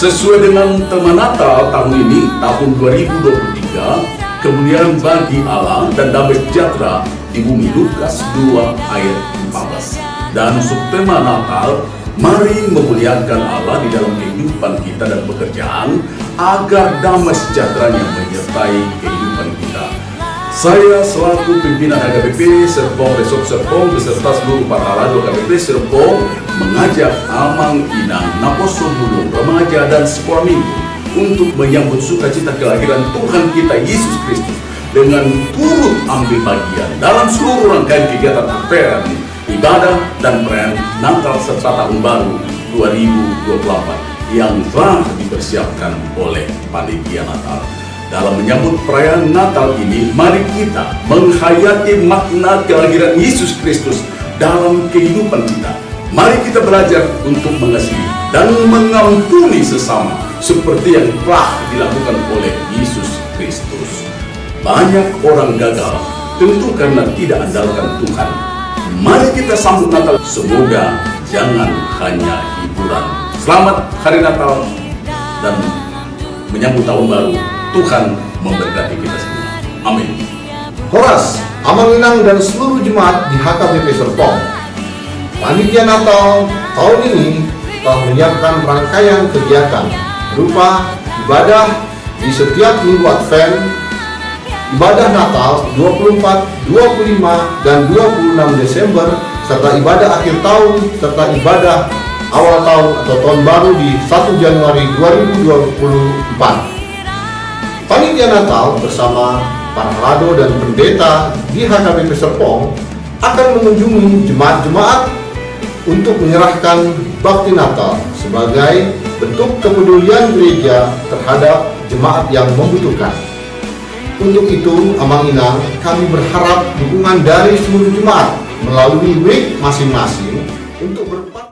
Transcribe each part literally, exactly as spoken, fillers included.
Sesuai dengan tema Natal tahun ini, tahun dua ribu dua puluh tiga, kemuliaan bagi Allah dan damai sejahtera di bumi, Lukas dua ayat empat belas. Dan subtema Natal, mari memuliakan Allah di dalam kehidupan kita dan pekerjaan, agar damai sejahteranya menyertai kehidupan kita. Saya selaku pimpinan H K B P Serpong, Resort Serpong, beserta seluruh para halado H K B P Serpong mengajak amang inang, naposo bulung, remaja, dan sekolah minggu untuk menyambut sukacita kelahiran Tuhan kita Yesus Kristus dengan turut ambil bagian dalam seluruh rangkaian kegiatan apel, ibadah, dan perayaan Natal serta Tahun Baru dua ribu dua puluh delapan yang telah dipersiapkan oleh Panitia Natal. Dalam menyambut perayaan Natal ini, mari kita menghayati makna kelahiran Yesus Kristus dalam kehidupan kita. Mari kita belajar untuk mengasihi dan mengampuni sesama seperti yang telah dilakukan oleh Yesus Kristus. Banyak orang gagal tentu karena tidak andalkan Tuhan. Mari kita sambut Natal, semoga jangan hanya hiburan. Selamat Hari Natal dan menyambut Tahun Baru. Tuhan memberkati kita semua. Amin. Horas, amang inang dan seluruh jemaat di H K B P Serpong. Panitia Natal tahun ini telah menyiapkan rangkaian kegiatan berupa ibadah di setiap minggu Advent, ibadah Natal dua puluh empat, dua puluh lima, dan dua puluh enam Desember, serta ibadah akhir tahun, serta ibadah awal tahun atau tahun baru di satu Januari dua ribu dua puluh empat. Panitia Natal bersama para halado dan pendeta di H K B P Serpong akan mengunjungi jemaat-jemaat untuk menyerahkan bakti Natal sebagai bentuk kepedulian gereja terhadap jemaat yang membutuhkan. Untuk itu, amang inang, kami berharap dukungan dari seluruh jemaat melalui week masing-masing untuk berpartisipasi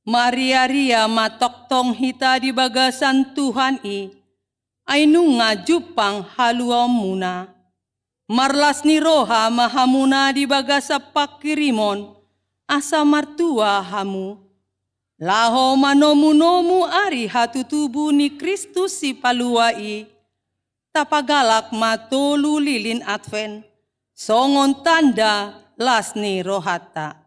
Mariaria ma tongtong hita di bagasan Tuhan i, ai nunga jumpang haluaonmuna. Marlas ni roha ma hamuna di bagasan pangkirimon, asa martua hamu. Laho manomunomu ari hatutubu ni Kristus Sipalua i, tapagalak ma tolu lilin Advent, songon tanda las ni rohanta.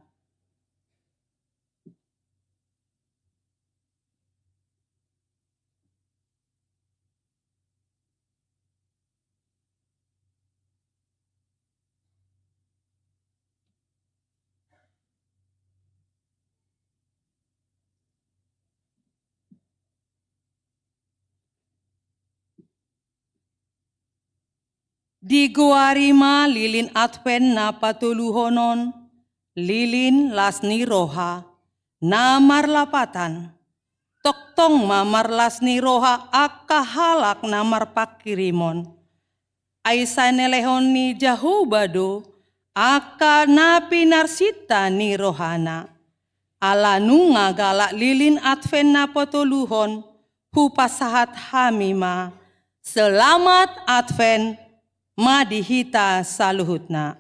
Digoari ma lilin Advent na patoluhon on, lilin las ni roha, na marlapatan. Tongtong ma marlas ni roha angka halak na marpangkirimon. Ai sai nilehon ni Jahowa do angka na pinarsinta ni rohana. Ala nunga galak lilin Advent na patoluhon, hupasahat hami ma. Selamat Advent ma di hita saluhutna.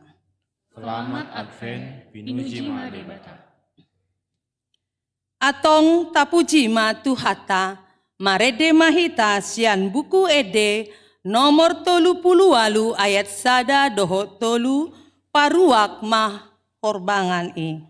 Selamat Advent, pinuji ma Debata. Antong tapuji ma Tuhanta, marende ma hita sian Buku Ende nomor tolu pulu ualu ayat sada dohot tolu, paruak ma horbangan i.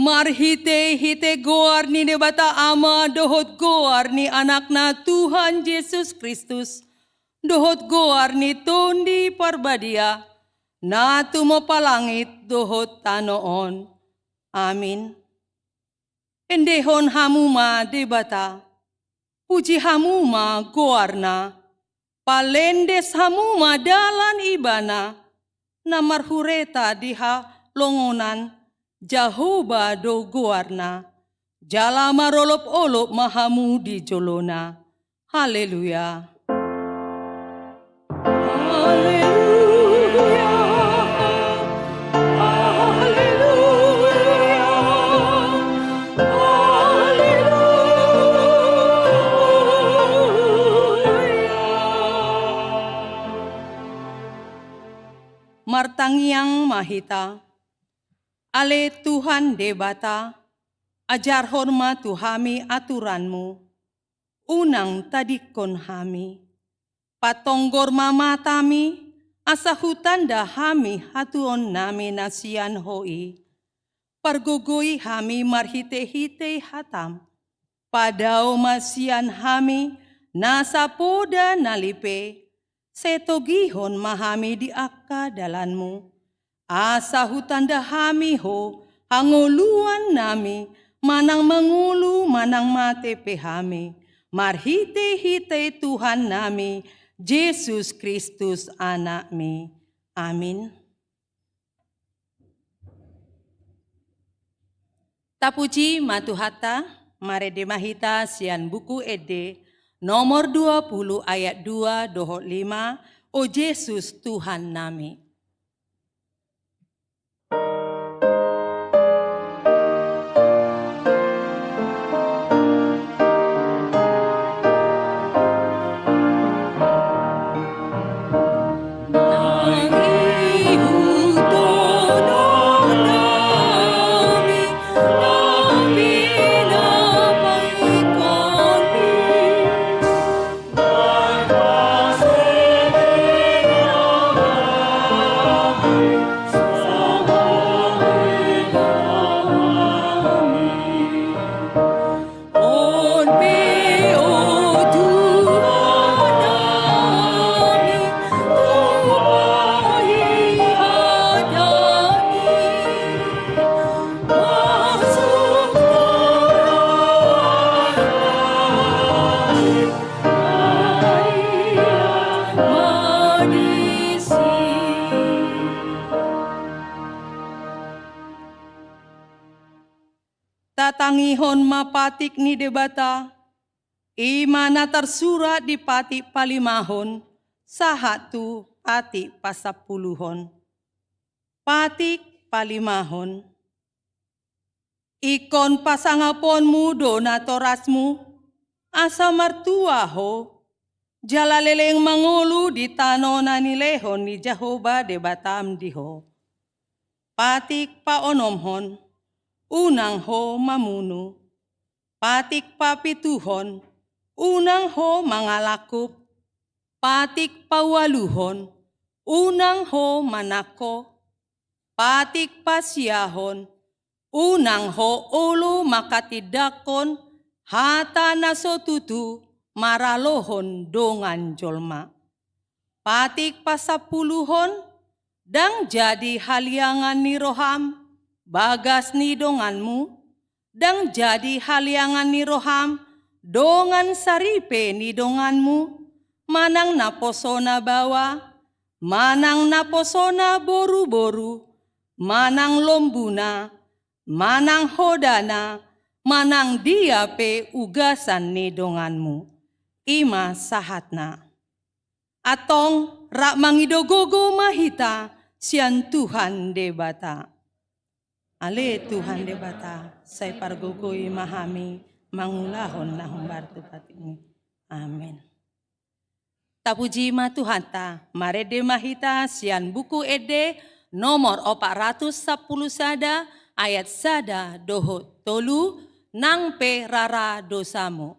Marhite-hite goar ni Debata Ama dohot goar ni Anakna Tuhan Jesus Kristus, dohot goar ni Tondi Parbadia, na tumompa langit dohot tano on. Amin. Endehon hamu ma Debata, puji hamu ma goarna, palendes hamu ma dalan Ibana, na marhureta di halongonan. Jahowa do goarna, jala marolop-olop ma hamu di jolona. Haleluya. Haleluya. Haleluya. Haleluya. Martangiang ma hita. Ale Tuhan Debata, ajarhon ma tu hami aturanmu, unang tadingkon hami. Patonggor ma matami, asa hutanda hami hatuaonnami na sian Ho i. Pargogoi hami marhite-hite hatam. Padao ma sian hami na sapoda na lipe, sai togihon ma hami di angka dalanmu. Asa hutanda hami Ho hangoluannami, manang mangolu manang mate pe hami, marhite-hite Tuhannami Jesus Kristus Anakmi. Amin. Tapuji ma Tuhanta, marende ma hita sian Buku Ende nomor dua puluh ayat dua dohot lima, O Jesus Tuhannami. Tatangihon ma patik ni Debata, i ma na tarsurat di patik palimahon sahat tu patik pasampuluhon. Patik palimahon. Ingkon pasangaponmu do natorasmu, asa martua ho, jala leleng mangolu di tano na nilehon ni Jahowa Debatam di ho. Patik paonomhon, unang ho mamunu. Patik papituhon, unang ho mangalangkup. Patik paualuhon, unang ho manangko. Patik pasiahon, unang ho olo manghatindanghon hata na so tutu maralohon dongan jolma. Patik pasampuluhon, ndang jadi haliangan ni roham bagas ni donganmu, ndang jadi haliangan ni roham dongan saripe ni donganmu, manang naposona baoa, manang naposona boruboru, manang lombuna, manang hodana, manang dia pe ugasan ni donganmu. I ma sahatna. Antong rap mangido gogo ma hita sian Tuhan Debata. Ale Tuhan Debata, sai pargogoi ma hami mangulahon na hombar tu patikmi. Amen. Tapuji ma Tuhanta, marende ma hita sian Buku Ende nomor opat ratus sampulu sada, ayat sada dohot tolu, nang pe rara dosamu.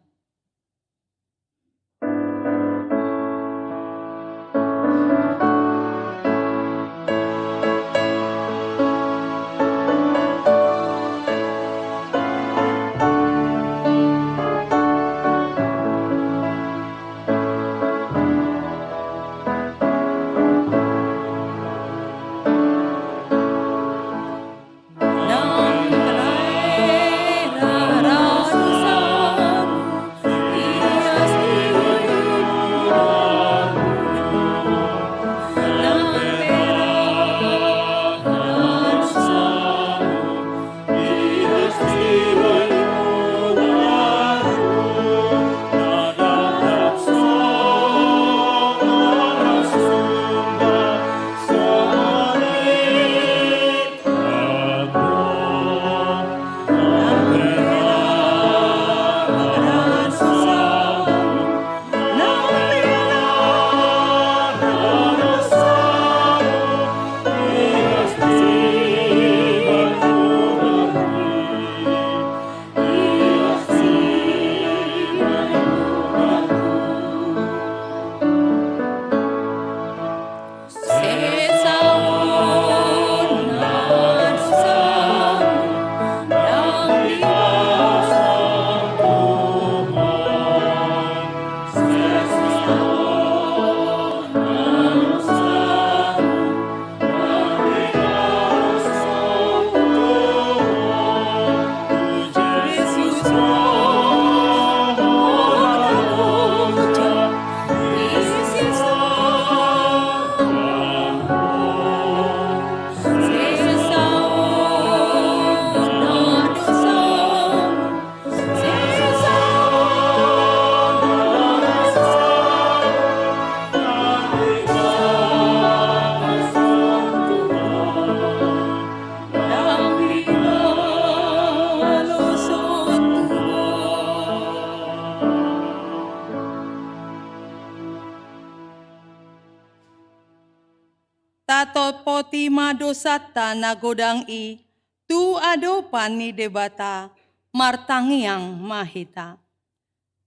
Oti ma dosanta na godang i tu adopan ni Debata, martangiang ma hita.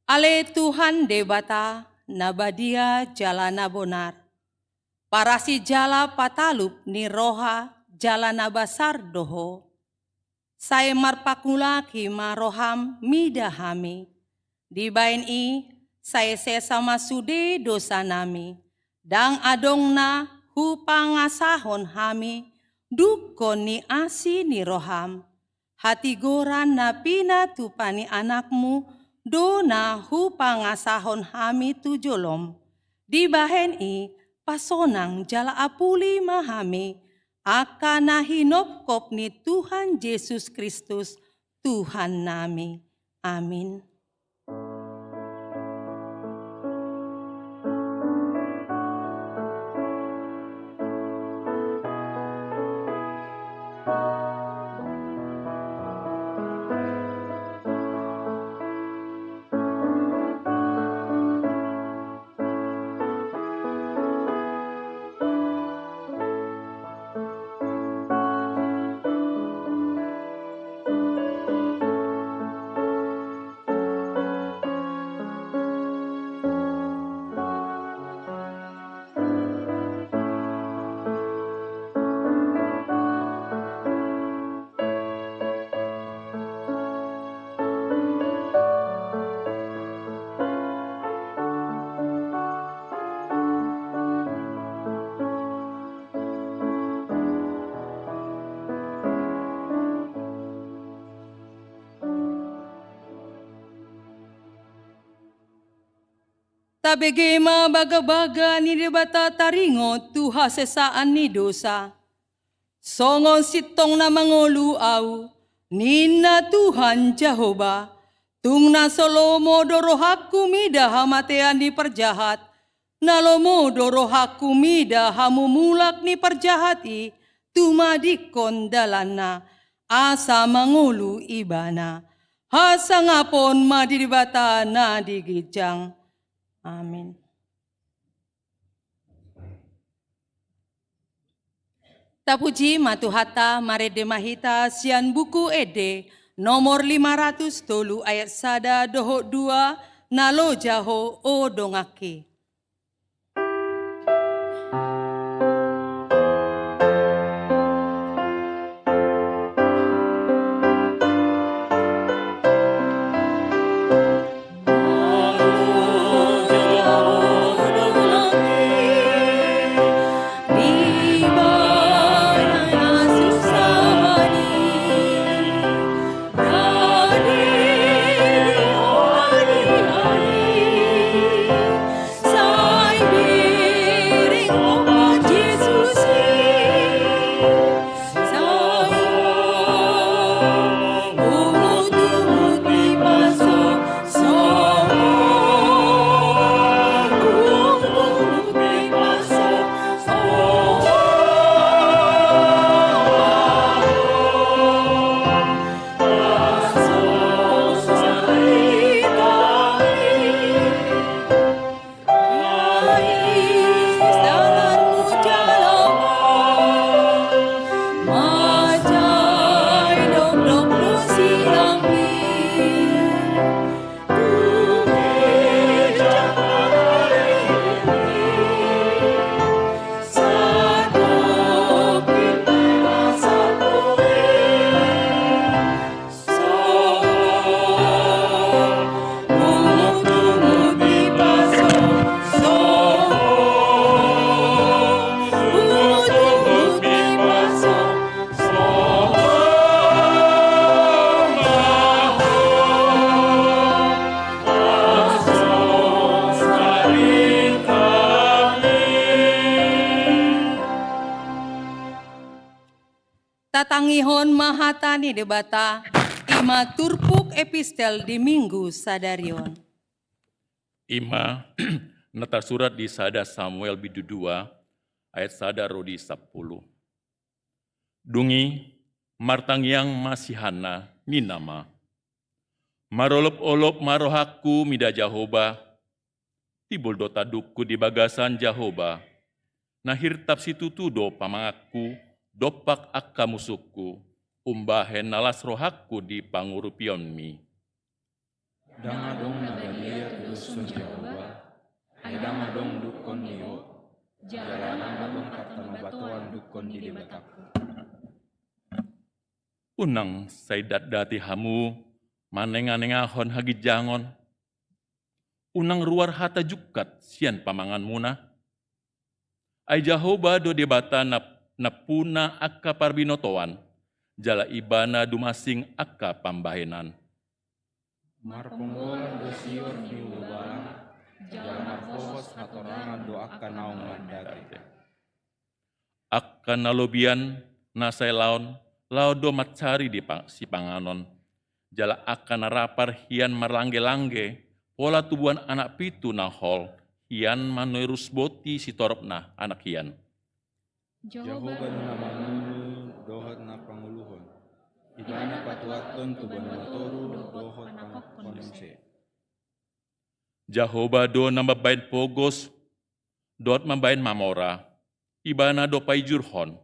Ale Tuhan Debata, na badia jala na bonar, parasi jala patalup ni roha jala na basar do Ho. Sai marpangulaki ma roham mida hami. Dibahen i, sai sesa ma sude dosanami. Ndang adong na hupangasahon hami dungkon ni asi ni roham. Hatigoran na pinatupa ni anakmu do na hupangasahon hami tu jolom. Dibahen i, pasonang jala apuli ma hami, angka na hinopkop ni Tuhan Jesus Kristus, Tuhan nami. Amin. Tabege ma bagabaga ni Debata taringot tu hasesaan ni dosa. Songon sintong na mangolu ahu, ninna Tuhan Jahowa, tung na so lomo do rohangku mida hamatean ni parjahat, na lomo do rohangku mida hamumulak ni parjahat i tumadingkon dalanna, asa mangolu ibana. Hasangapon ma di Debata na di ginjang. Amin. Tapuji ma Tuhanta, marende ma hita sian Buku Ende nomor lima ratus tolu ayat sada dohot dua, na loja ho o donganki. Tatangihon ma hata ni Debata, i ma turpuk epistel di Minggu sadari on. I ma na tarsurat di sada Samuel bindu dua ayat sada ro di sampulu. Dung i martangiang ma si Hanna, ninna ma: Marolopolop ma rohangku mida Jahowa, timbul do tandukku di bagasan Jahowa. Na hirtap situtu do pamanganku dompak angka musungku, umbahen na las rohangku di pangurupionmi. Ndang adong na badia tudoshon Jahowa, ai ndang adong dungkon ni Ho, jala ndang adong partanobatoan dungkon ni Debatangku. Unang sai datdati hamu manenganengahon haginjangon, unang ruar hata jungkat sian pamanganmuna. Ai Jahowa do Debata na, nampuna angka parbinotoan, jala Ibana dumansing angka pambahenan. Marponggolan do sior ni ubalang, jala marpohos hatorangan do angka naung mandate. Angka na lobian na sai laon, laho do mansari di pa-, sipanganon. Jala angka na rapar hian marlanggelangge, pola tubuan anak pitu na hol, hian manorus boti sitoropna anak hian. Jahowa do na mangolu dohot na pangoluhon. Ibana patuathon tu banua toru dohot panangkokhon muse. Jahowa do na mambahen pogos dohot mambahen mamora, Ibana do paijurhon,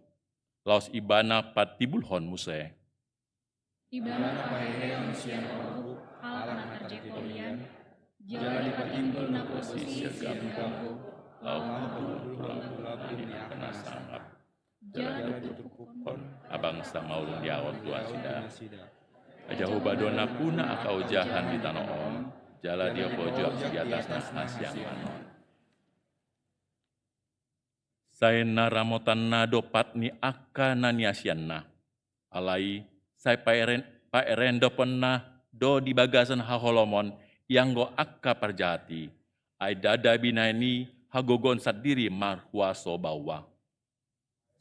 laos Ibana patimbulhon muse. Ibana paheheon sian orbuk halak na tarjeko lian, jala dipatimbul na posi sian gago, laho tulang-tulang ni angka na sangap. Jala diturpukhon habangsa maulung di ahu tu nasida. Jahowa do nampuna angka ojahan di tano on, jala diopojok di atasna hasiangan on. Sai na ramotanna do pat ni angka na niasianna. Alai, sai paeren-, paerendoponna do di bagasan haholomon, ianggo angka parjahat i. Ai ndada binahen i hagogoon sandiri marhuaso baoa.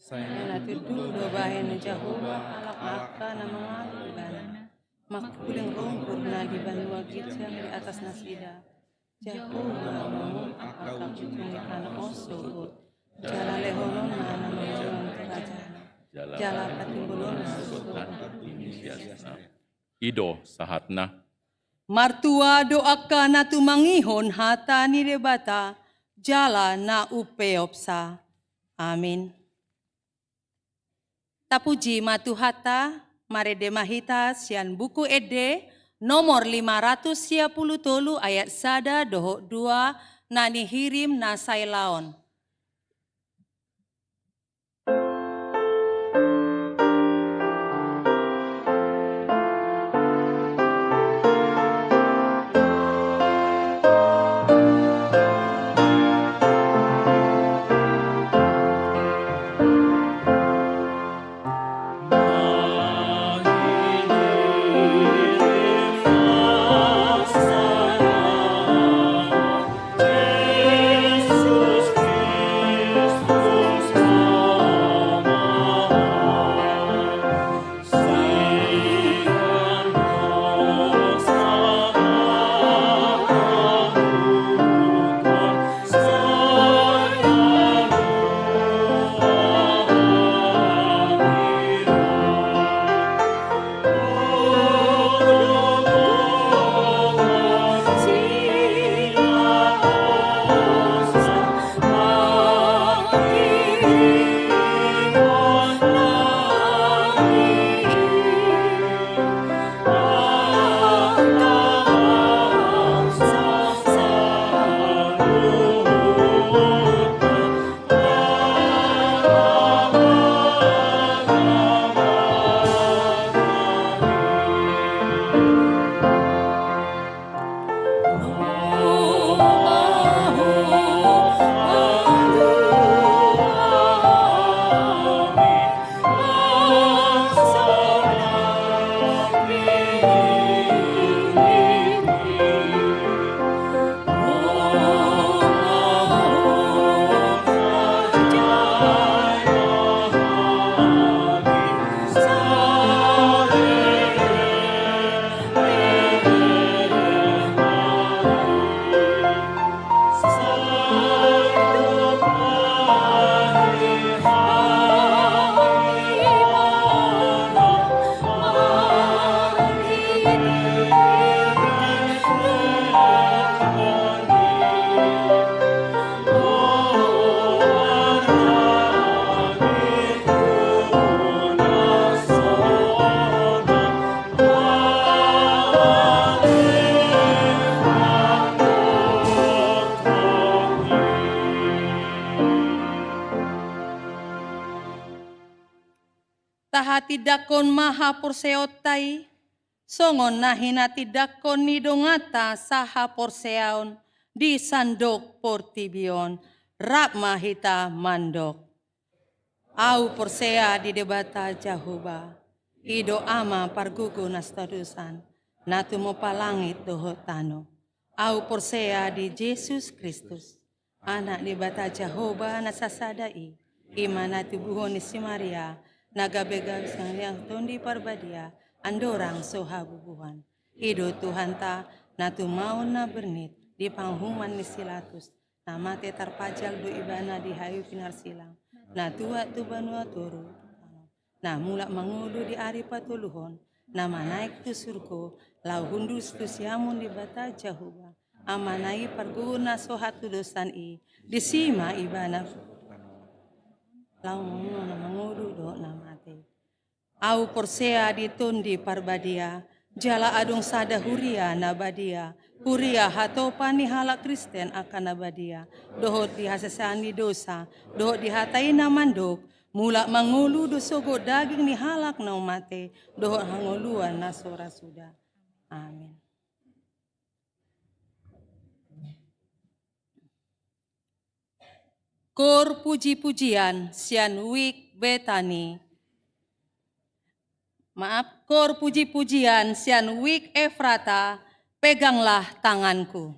Sai na tutu do bahen ni Jahowa halak angka na mangalo Ibana. Mangkuling ronggur na di banua ginjang di atas nasida. Jahowa mangogot angka ujung ni tano on sogot. Jala lehononna na mangulahon tu rajana. Jala patimbulonna sogot tanduk ni siasna. I do sahatna. Martua do angka na tumangihon hata ni Debata, jala na umpeopsa. Amin. Tapuji ma Tuhanta, marende ma hita sian Buku Ende nomor lima ratus sia pulu tolu ayat sada dohot dua na nihirim na sai laon. Tindangkon ma haporseaonta i, songon na hinatindangkon ni donganta sahaporseaon di sandok portibi on, rap ma hita mandok. Ahu porsea di Debata Jahowa, i do Ama pargogo na so tadosan, na tumompa langit dohot tano. Ahu porsea di Jesus Kristus, Anak ni Debata Jahowa na sasada i, i ma na tubuhon ni si Maria, na gabe gabe sangaliang Tondi Parbadia, andorang so habubuhan. I do Tuhanta, na tumaon na bernit di panguhuman ni si Pilatus, na mate tarpajal do ibana di hayu pinarsilang, na tuat tu banua toru, na mulak mangolu di ari patoluhon, na manaek tu surgo, laho hundul tu siamun ni Debata Jahowa, Amana i pargogo na so hatudosan i, disi ma ibana laho mangolu na mangolu dohot na mate. Ahu porsea di Tondi Parbadia, jala adong sada huria na badia, huria hatopan ni halak Kristen angka na badia, dohot di hasesaan ni dosa, dohot di hata i na mandok, mulak mangolu do sogot daging ni halak na mate, dohot hangoluan na so ra suda. Amin. Koor puji-pujian sian Wijk Betani. Maaf, koor puji-pujian sian Wijk Efrata, peganglah tanganku.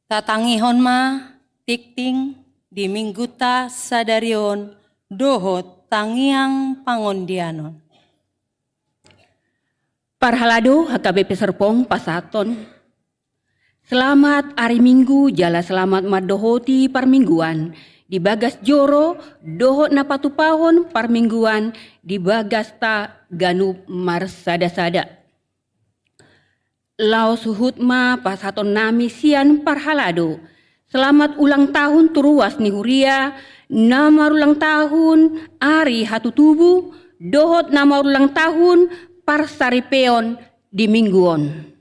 Tatangihon ma tingting di mingguta sadari on dohot tangiang pangondianon. Parhalado H K B P Serpong pasahathon selamat ari Minggu jala selamat mandohoti parmingguan di bagas joro dohot na patupahon parmingguan di bagasta ganup marsadasada. Laos huhut ma pasahatonnami sian parhalado selamat ulang tahun tu ruas ni huria na marulang tahun ari hatutubu dohot na marulang tahun parsaripeon di Minggu on.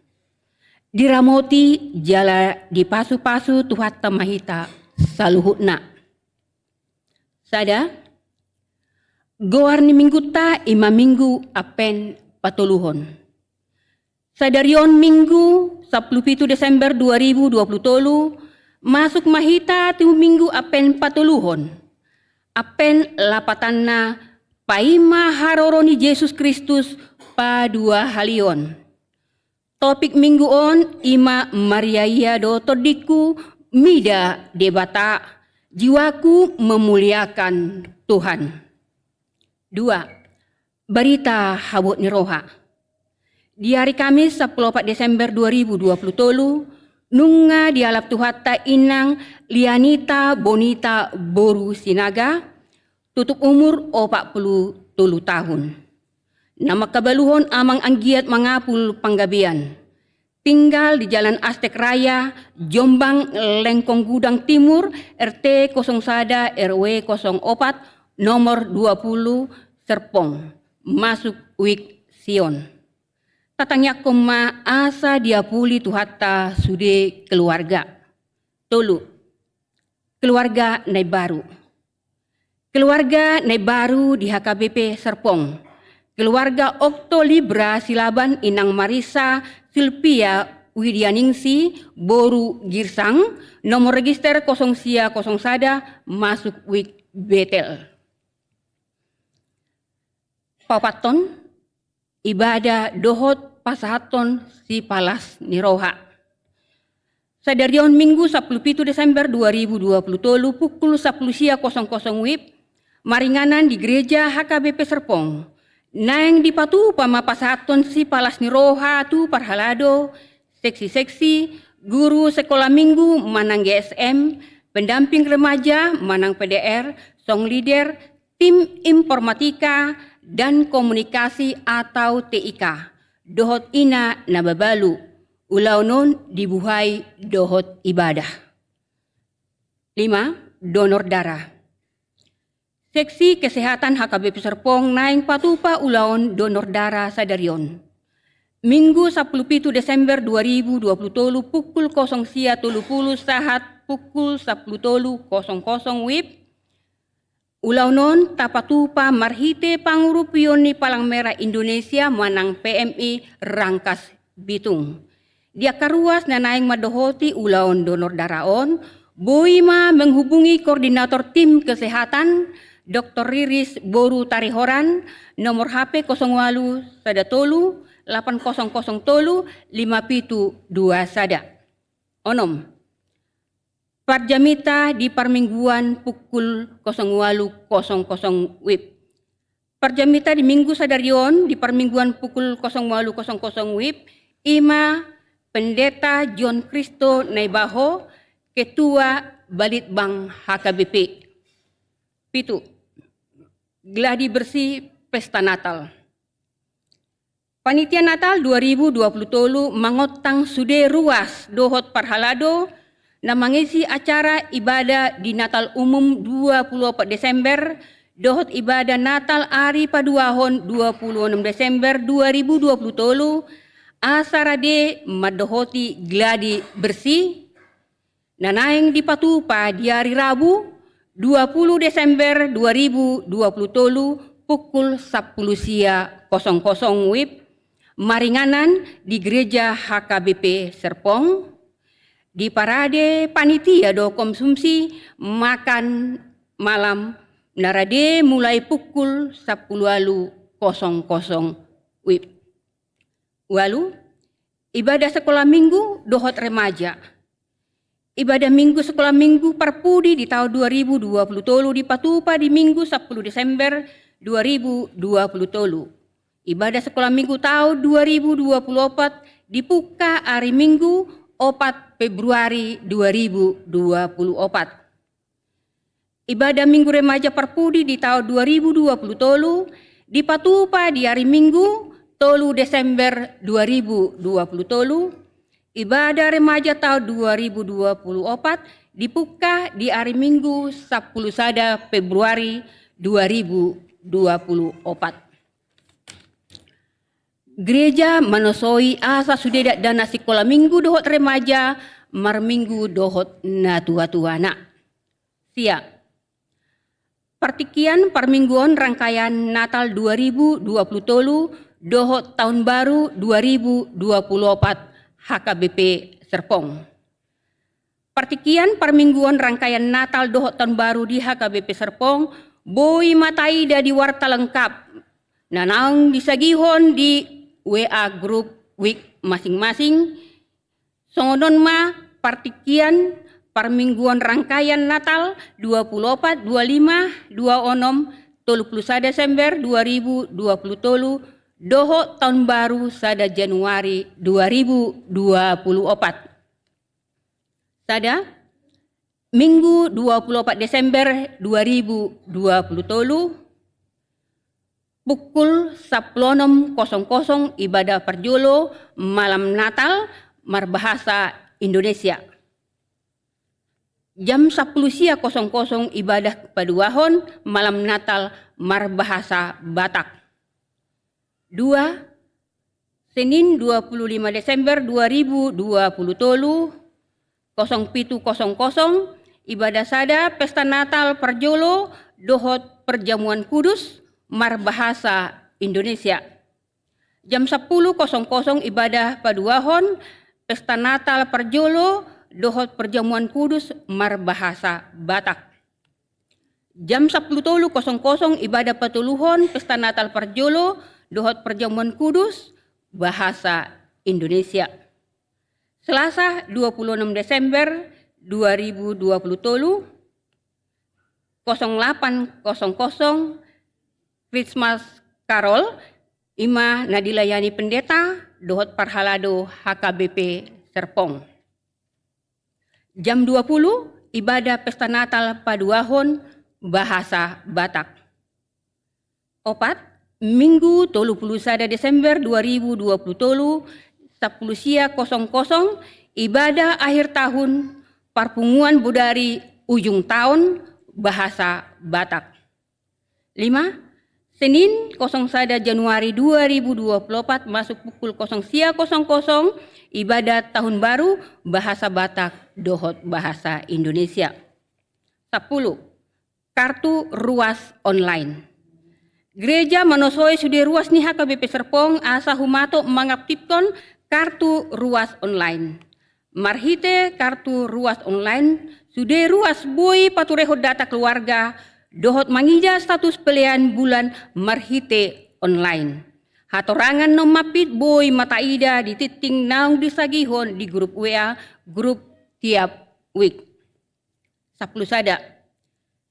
Diramoti jala dipasupasu Tuhanta ma hita saluhutna. Sada. Goar ni mingguta i ma Minggu Advent patoluhon. Sadari on Minggu sampulu pitu Desember dua ribu dua pulu tolu, masuk ma hita tu Minggu Advent patoluhon. Advent lapatanna paima haroro ni Jesus Kristus paduahalihon. Topik Minggu on i ma: Mariaia do tondingku mida Debata, jiwaku memuliakan Tuhan. Dua. Barita habot ni roha. Di ari Kamis sampulu opat Desember dua ribu dua pulu tolu, nunga dialap Tuhanta inang Lianita Bonita boru Sinaga, tutup umur opat pulu tolu tahun. Na mangkabaluhon amang anggiat mangapul panggabean. Tinggal di Jalan Aztek Raya, Jombang, Lengkong Gudang Timur, R T kosong sada, R W kosong opat, nomor dua pulu, Serpong, masuk wijk Sion. Tatangiangkon ma asa diapuli Tuhanta sude keluarga. Tolu. Keluarga na imbaru. Keluarga na imbaru di H K B P Serpong. Keluarga Okto Libra Silaban, inang Marisa Silvia Widianingsi boru Girsang, nomor register kosong sia kosong sada, masuk wijk Betel. Paopathon, ibadah dohot pasahathon sipalas ni roha. Sadari on Minggu sampulu pitu Desember dua ribu dua pulu tolu pukul sampulu sia kosong kosong wib, maringanan di Gereja H K B P Serpong. Naeng dipatupa ma pasahathon sipalas ni roha tu parhalado, seksi-seksi, guru sekolah minggu manang G S M, pendamping remaja manang P D R, song leader, tim informatika dan komunikasi atau T I K, dohot ina na mabalu, ulaon on dibuhai dohot ibadah. Lima, donor darah. Seksi kesehatan H K B P Serpong naeng patupa ulaon donor darah sadari on. Minggu sampulu pitu Desember dua ribu dua pulu tolu pukul kosong sia tolu pulu sahat pukul sampulu tolu kosong kosong wib, ulaon on tapatupa marhite pangurupion ni Palang Merah Indonesia manang P M I Rangkas Bitung. Di angka ruas na naeng mandohoti ulaon donor darah on, boi ma menghubungi koordinator tim kesehatan, Doktor Riris boru Tarihoran, nomor H P kosong ualu sada tolu lapan kosong kosong tolu lima pitu dua sada. Onom. Parjamita di parmingguan pukul kosong ualu kosong kosong wib. Parjamita di Minggu sadari on di parmingguan pukul kosong ualu kosong kosong wib, i ma Pendeta John Christo Naibaho, Ketua Balitbang H K B P. Pitu. Gladi bersih pesta Natal. Panitia Natal dua ribu dua pulu tolu mangontang sude ruas dohot parhalado na mangisi acara ibadah di Natal Umum dua pulu opat Desember dohot ibadah Natal ari paduahon dua pulu onom Desember dua ribu dua pulu tolu, asa rade mandohoti gladi bersih, na naeng dipatupa di ari Rabu, dua pulu Desember dua ribu dua pulu tolu, pukul sampulu sia kosong kosong wib, maringanan di Gereja H K B P Serpong, diparade panitia do konsumsi makan malam na rade mulai pukul sampulu ualu kosong kosong wib. Ualu, ibadah sekolah minggu dohot remaja. Ibadah Minggu Sekolah Minggu parpudi di taon dua ribu dua puluh tolu dipatupa di Minggu sampulu Desember dua ribu dua puluh tolu. Ibadah Sekolah Minggu taon dua ribu dua puluh opat dipungka ari Minggu opat Februari dua ribu dua puluh opat. Ibadah Minggu Remaja parpudi di taon dua ribu dua puluh tolu dipatupa di ari Minggu tolu Desember dua ribu dua puluh tolu. Ibadah Remaja taon dua ribu dua puluh opat dipungka di ari Minggu sampulu sada Februari dua ribu dua puluh opat. Gereja manosoi asa sude dakdanak sikola Minggu dohot remaja marminggu dohot natuatuana. Sia. Partingkian parmingguon rangkaian Natal dua ribu dua puluh tolu dohot Taon Baru dua ribu dua puluh opat H K B P Serpong. Partingkian parmingguon rangkaian Natal dohot Taon Baru di H K B P Serpong boi ma taida di warta lengkap na naung disagihon di W A grup wik masing-masing. Songon on ma partingkian parmingguon rangkaian Natal dua puluh opat, dua lima, dua onom, tolu puluh sada Desember dua ribu dua puluh tolu dohot Taon Baru sada Januari dua ribu dua puluh opat. Sada, Minggu dua puluh opat Desember dua ribu dua puluh tolu, pukul sampulu onom kosong kosong ibadah parjolo malam Natal marbahasa Indonesia. Jam sampulu sia kosong kosong ibadah paduahon malam Natal marbahasa Batak. Dua, Senin dua puluh lima Desember dua ribu dua puluh tolu, kosong pitu kosong kosong, ibadah sada pesta Natal parjolo dohot perjamuan kudus marbahasa Indonesia. Jam sampulu kosong kosong ibadah paduahon pesta Natal parjolo dohot perjamuan kudus marbahasa Batak. Jam sampulu tolu kosong kosong ibadah patoluhon pesta Natal parjolo dohot perjamuan kudus bahasa Indonesia. Selasa dua puluh onom Desember dua ribu dua puluh tolu, kosong lapan kosong kosong, Christmas Carol, i ma na dilayani pendeta dohot parhalado H K B P Serpong. Jam dua puluh, ibadah pesta Natal paduahon bahasa Batak. Opat, Minggu tolu puluh sada Desember dua ribu dua puluh tolu, sampulu sia kosong kosong, ibadah akhir tahun, parpunguan bodari ujung taon, bahasa Batak. Lima, Senin kosong sada Januari dua ribu dua puluh opat masuk pukul kosong sia kosong kosong, ibadah tahun baru bahasa Batak dohot bahasa Indonesia. Sampulu, kartu ruas online. Gereja manosoi sude ruas ni H K B P Serpong asa humato mangaktifkon kartu ruas online. Marhite kartu ruas online, sude ruas boi paturehon data keluarga dohot mangida status pelean bulan marhite online. Hatorangan na mampit boi ma taida di tingting naung disagihon di grup W A grup tiap wik. Sampulu sada.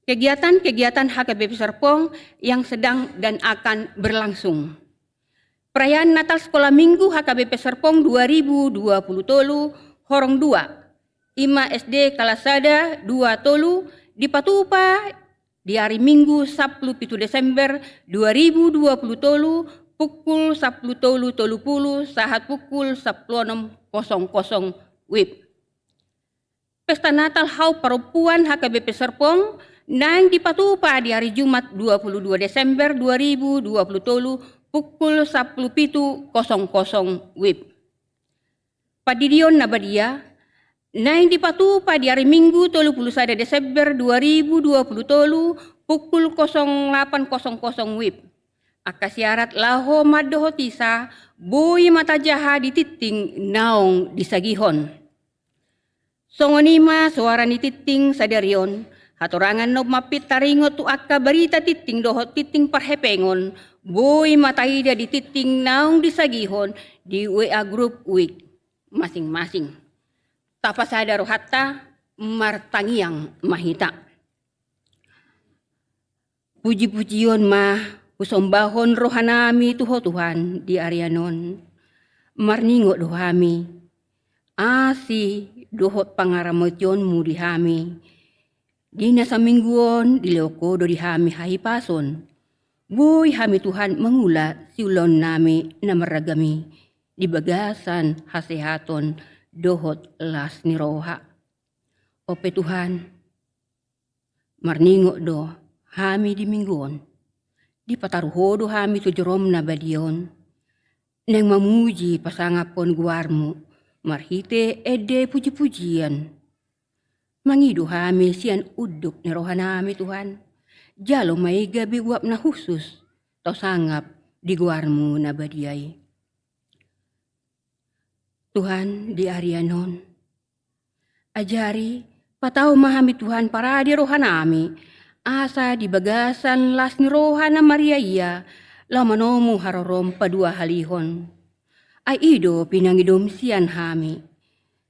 Kegiatan-kegiatan H K B P Serpong yang sedang dan akan berlangsung. Perayaan Natal Sekolah Minggu H K B P Serpong dua ribu dua puluh tolu horong dua, i ma S D kelas sada, dua, tolu, dipatupa di ari Minggu sampulu pitu Desember dua ribu dua puluh tolu pukul sampulu tolu tolu puluh sahat pukul sampulu onom kosong kosong W I B. Pesta Natal Hau Parompuan H K B P Serpong naeng dipatupa di ari Jumat dua puluh dua Desember dua ribu dua puluh tolu pukul sampulu pitu kosong kosong W I B. Pandidion na badia naeng dipatupa di ari Minggu tolu puluh sada Desember dua ribu dua puluh tolu pukul kosong lapan kosong kosong W I B. Angka siarat laho mandohoti sa boi ma tajaha di tingting naung disagihon. Songon i ma soara ni tingting sadari on, hatorangan na mampit taringot tu angka barita tingting dohot tingting parhepengon, boi ma taida di tingting naung disagihon di W A grup W I B masing-masing. Tapasada rohanta, Martangiang ma hita. Puji-pujion ma husombahon rohanami tu Ho Tuhan di arian on. Marningot do hami, asi dohot pangaramotionmu di hami. Di na saminggu on dilehon Ho do di hami hahipason. Boi hami Tuhan mangula siulaonnami na marragam i di bagasan hasehaton dohot las ni roha. Ope Tuhan, marningot do hami di minggu on. Dipataru Ho do hami tu joroM na badia on, naeng mamuji pasangaphon goarMu marhite ende puji-pujian. Mangido hami sian unduk ni rohanami Tuhan. Jalo ma i gabe uap na hushus tau sangap di goarMu na badia i. Tuhan, di arian on, ajari, patau ma hami Tuhan parade rohanami, asa di bagasan las ni roha na mariaia, laho manomu haroroM paduahalihon. Ai i do pinangidoM sian hami.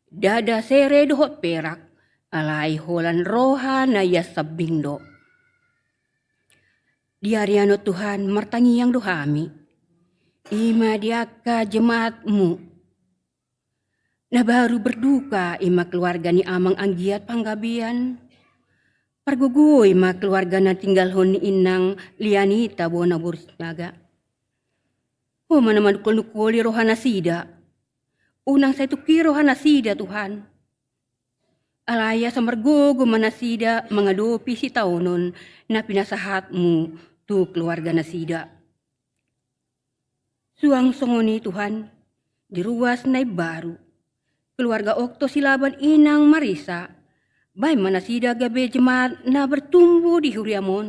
Ndada sere dohot perak, alai holan roha na ias sambing do. Di arian on Tuhan martangiang do hami. I ma di angka jemaatMu na baru berduka, i ma keluarga ni amang Anggiat Panggabean. Pargogoi ma keluarga na tinggalhon ni inang Lianita bona boru Sinaga. Ho ma na manungkol-nungkoli rohanasida. Unang sai tungki rohanasida Tuhan. Alai asa margogo ma nasida mangadopi sitaonon na pinasahatMu tu keluarga nasida. Suang songon i Tuhan, di ruas na imbaru, keluarga Okto Silaban inang Marisa, baen ma nasida gabe jemaat na bertumbuh di huriaM on.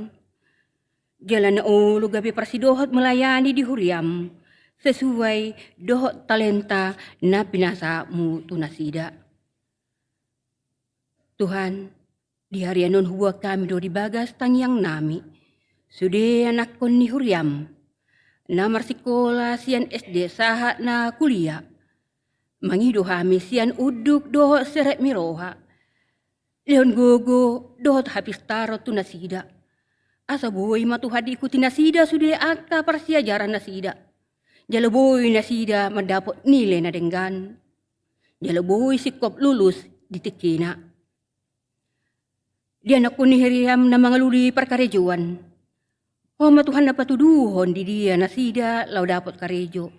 Jala na olo gabe parsidohot melayani di huriaM, sesuai dohot talenta na pinasahatMu tu nasida. Tuhan, di arian on huboan hami do di bagas tangiangnami sude anakkon ni huriaM na marsikola sian S D sahat na kuliah. Mangido hami sian unduk dohot serep ni roha. Lehon gogo dohot hapistaron tu nasida. Asa boi ma Tuhan diikuti nasida sude angka parsiajaran nasida. Jala boi nasida mandapot nilai na denggan. Jala boi singkop lulus di tingkina. Di anakkon ni huriaM na mangalului parkarejoan, Ho ma Tuhan na patuduhon di dia nasida laho dapot karejo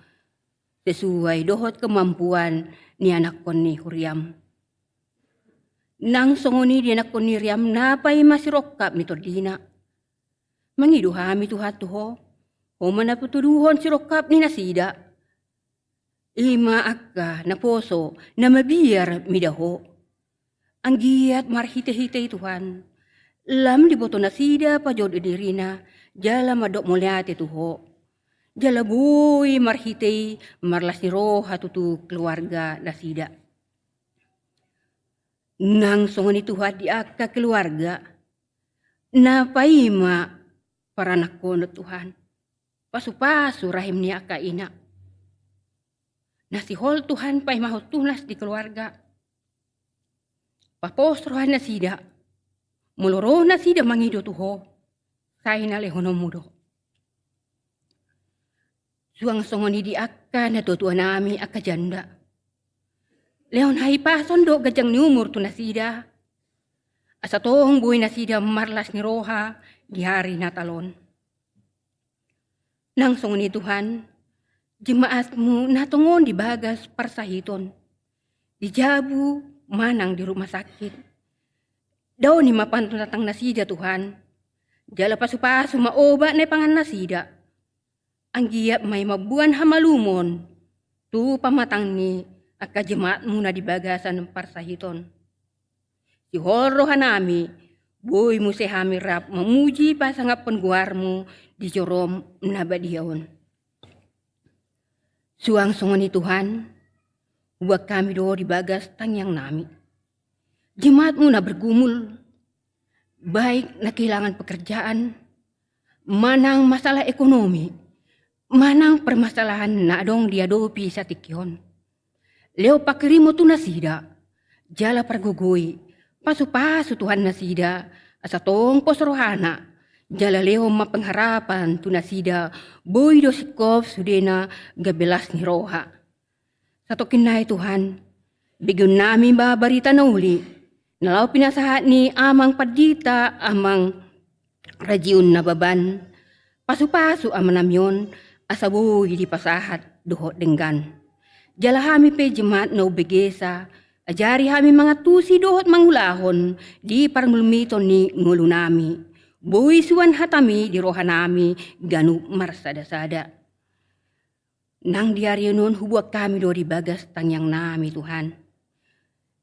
sesuai dohot kemampuan ni anakkon ni huriaM. Nang songon i di anakkon ni huriaM na paima sirongkap ni tondina. Mangido hami Tuhan tu Ho, Ho ma na patuduhon sirongkap ni nasida. I ma angka naposo na mabiar mida Ho. Anggiat marhite-hite i Tuhan, lam diboto nasida pajou dirina jala mandok mauliate tu Ho. Jala boi marhite i marlas ni roha tutu keluarga nasida. Nang songon i Tuhan di angka keluarga na paima paranakhonon Tuhan. Pasu-pasu rahim ni angka ina. Na sihol Tuhan paimahon tunas di keluarga. Papos roha nasida. Molo ro nasida mangido tu Ho, sai na lehononmu do. Suang songon i di angka natua-tua nami angka janda. Lehon hahipason dohot ganjang ni umur tu nasida. Asa tong boi nasida marlas ni roha di ari Natal on. Nang songon i Tuhan, jemaatmu na tongon di bagas parsahiton, di jabu manang di rumah sakit. Daoni ma pantunatang nasida Tuhan, jala pasu-pasu ma obat na ipangan nasida. Anggiat ma i mamboan hamalumon tu pamatang ni angka jemaatmu na di bagasan parsahiton. Sihol rohanami, boi muse hami rap mamuji pasangaphon goarmu di jorom na badia on. Suang songon i Tuhan, huboan hami do di bagas tangiangnami. Jemaatmu na bergumul, baik na kehilangan pekerjaan, manang masalah ekonomi, manang permasalahan na adong diadopi satingki on. Lehon panghirimon tu nasida, jala pargogoi, Pasupasu Tuhan nasida, asa tong pos rohana, jala lehon ma pengharapan tu nasida, boi do singkop sudena gabe las ni roha. Satongkin nai Tuhan, begeonnami ma barita na uli, na laho pinasahat ni amang pandita, amang Rajiun Nababan, pasupasu amanami on, asa boi dipasahat dohot denggan. Jala hami pe jemaat na umbegesa, ajari hami mangantusi dohot mangulahon di parngolumiton ni ngolunami. Boi suan hatami di rohanami ganup marsadasada. Nang di ari on hubuat hami do di bagas tangiangnami Tuhan.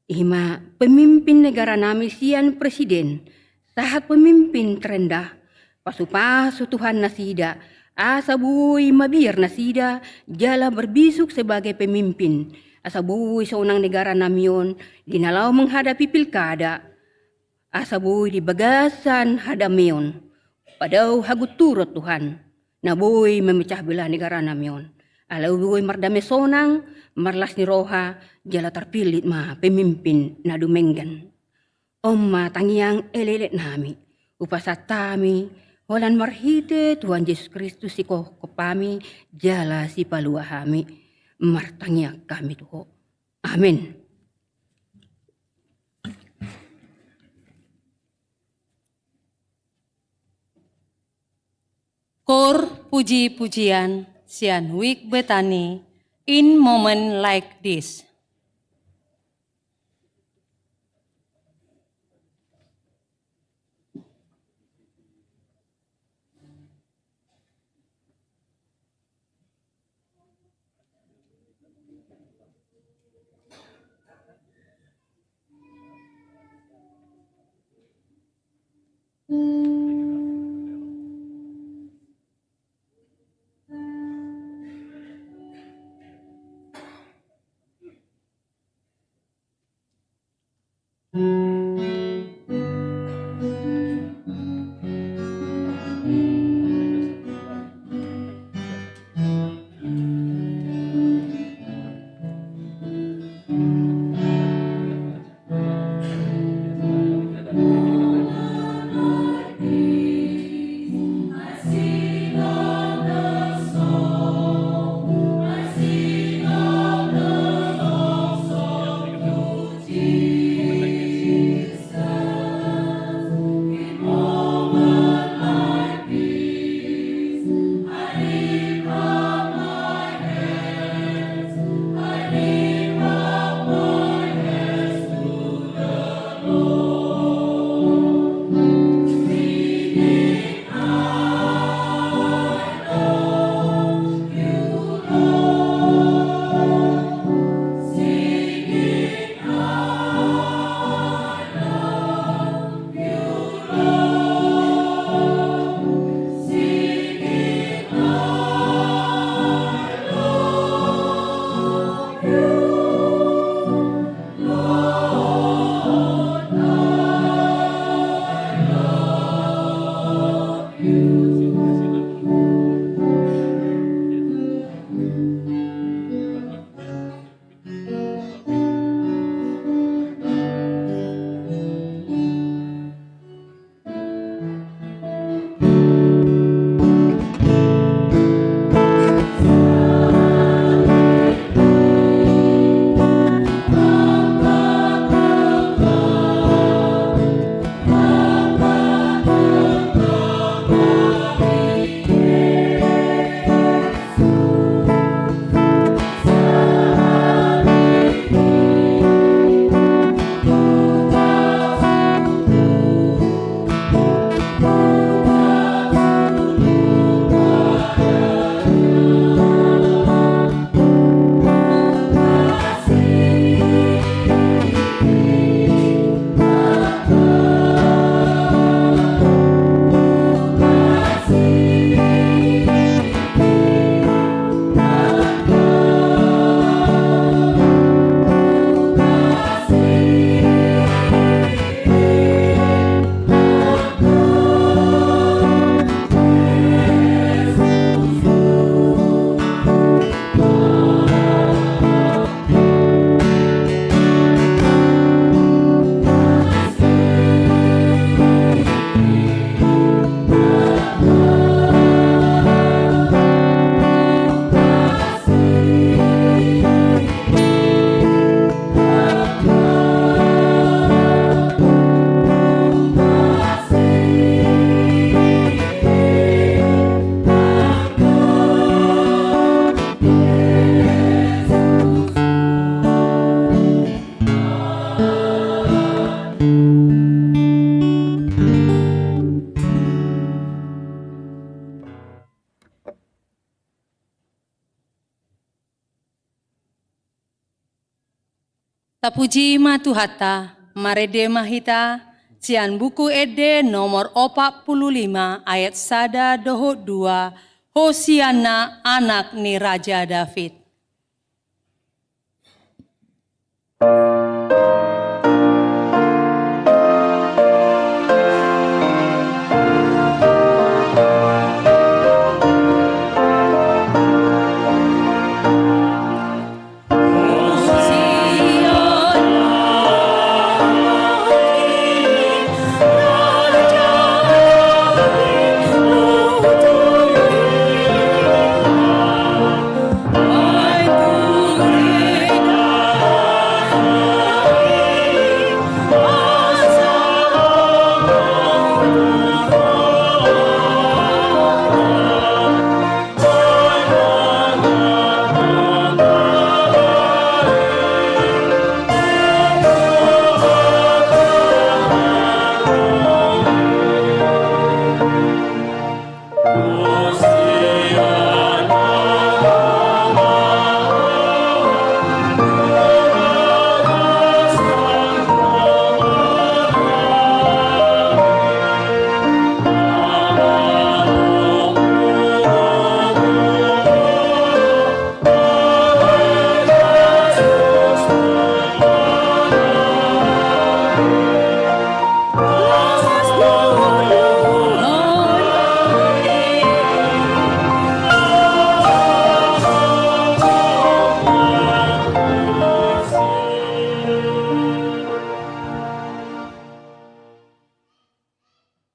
I ma pemimpin negaranami sian presiden, sahat pemimpin terendah, pasupasu Tuhan nasida, asa boi mabiar nasida, jala berbisuk sebagai pemimpin, asa boi sonang negaranami on, di na laho menghadapi pilkada, asa boi di bagasan hadameon, padao hagunturon Tuhan, na boi memecah belah negaranami on. Ala boi mardame sonang, marlas ni roha, jala tarpillit ma pemimpin na dumenggan. On ma tangiang elekeleknami, hupasahat hami, holan marhite Tuhan Jesus Kristus sikophop hami, jala sipalua hami, martangiang hami tu Ho. Amen. Koor puji-pujian sian Wijk Betani, In Moment Like This. Tapuji ma Tuhanta, marende ma hita, sian Buku Ende nomor opat pulu lima ayat sada dohot dua, Hosianna anak ni Raja David.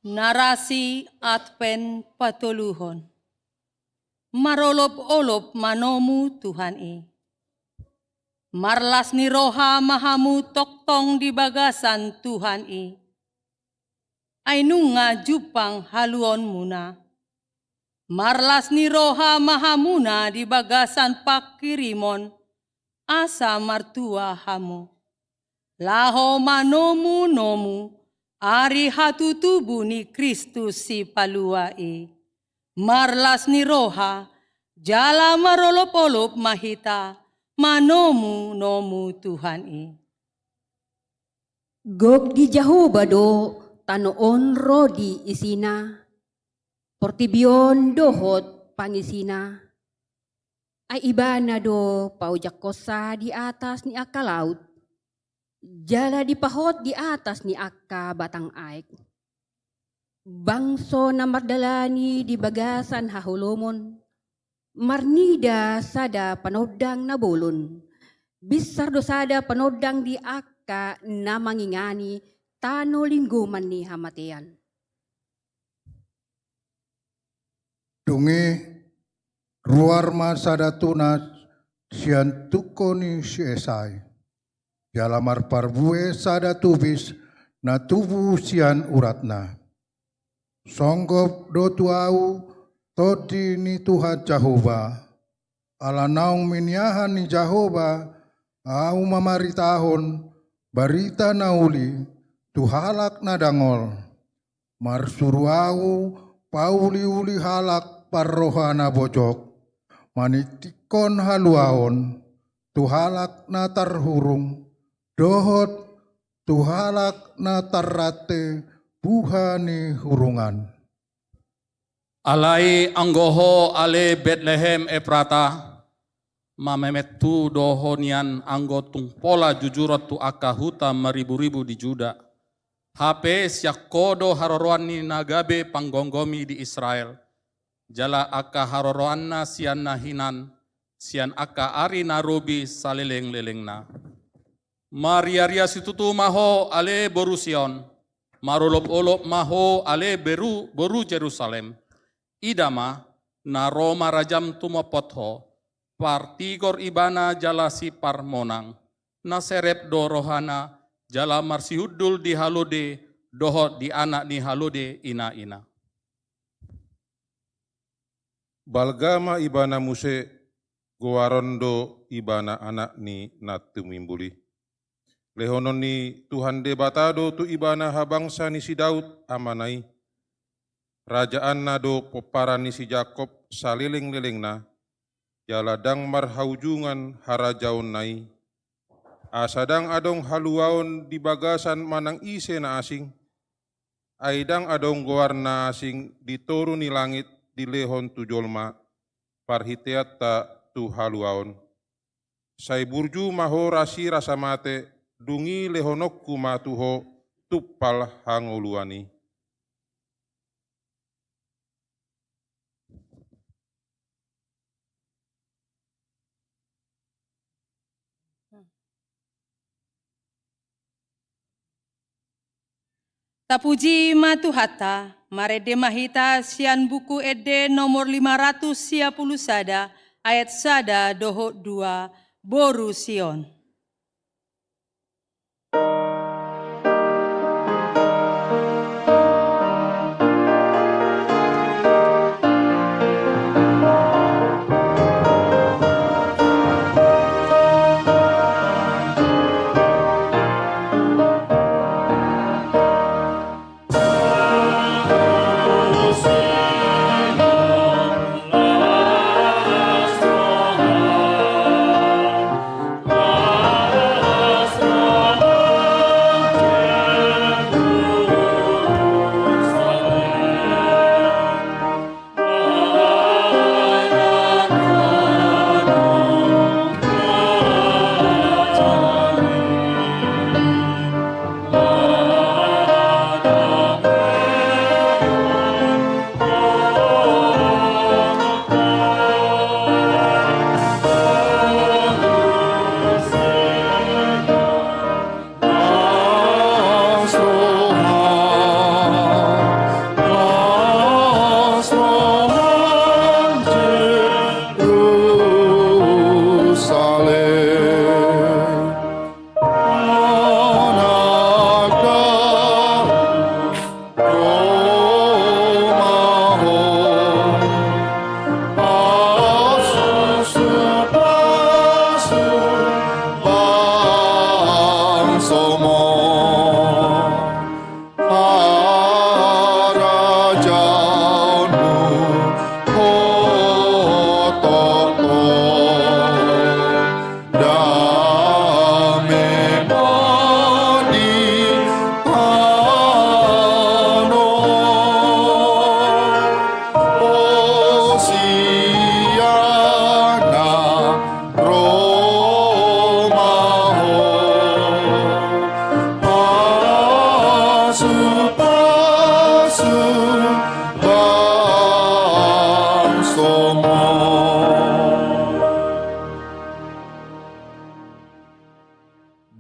Narasi Advent patoluhon. Marolopolop ma nomu Tuhan i. Marlas ni roha ma hamu tongtong di bagasan Tuhan i. Ai nunga jumpang haluaonmuna. Marlas ni roha ma hamuna di bagasan panghirimon, asa martua hamu. Laho ma nomu-nomu ari hatutubu ni Kristus Sipalua i. Marlas ni roha, jala marolopolop ma hita manomu-nomu Tuhan i. Gok di Jahowa do tano on ro di isina, portibi on dohot pangisina. Ai Ibana do paojak hosa di atas ni angka laut, jala dipahot di atas ni angka batang aek. Bangso na mardalani di bagasan haholomon, marnida sada panondang na bolon, binsar do sada panondang di angka na mangingani tano linggoman ni hamatean. Dung i ruar ma sada tunas sian tungko ni si Esai, jala marparbue sada tubis na tubu sian uratna. Songgop do tu ahu tondi ni Tuhan Jahowa, ala naung miniahan ni Jahowa ahu mamaritahon barita na uli tu halak na dangol. Marsuru ahu pauliuli halak parroha na bojok, maningtinghon haluaon tu halak na tarhurung, dohot tu halak na tarrante buha ni hurungan. Alai anggo ho ale Betlehem Efrata, mamemethu do ho nian anggo tung pola jujuron tu angka huta mariburibu di Juda. Hape sian ho do haroroan ni na gabe panggomgomi di Israel, jala angka haroroanna sian na hinan, sian angka ari na robi salelenglelengna. Mariaria situtu ma ho ale boru Sion, marolopolop ma ho ale beru, boru Jerusalem. Ida ma, na ro ma rajam tumopot ho, partigor Ibana jala siparmonang, na serep do rohana, jala marsihundul di halode dohot di anak ni halode inaina. Balga ma Ibana muse, goaron do Ibana Anak ni na Tumimbul i. Lehonon ni Tuhan Debata do tu Ibana habangsa ni si Daud amana i. Rajaanna do pomparan ni si Jakob salelenglelengna, jala ndang marhaujungan harajaonna i. asa ndang adong haluaon di bagasan manang ise na asing, ai ndang adong goar na asing di toru ni langit dilehon tu jolma, parhiteanta tu haluaon. Sai burju ma ho rasi rasa mate, dung i lehononku ma tu ho tumpal hangoluan i. Tapuji ma Tuhanta, marende ma hita sian Buku Ende nomor lima ratus sia pulu sada, ayat sada dohot dua, Boru Sion.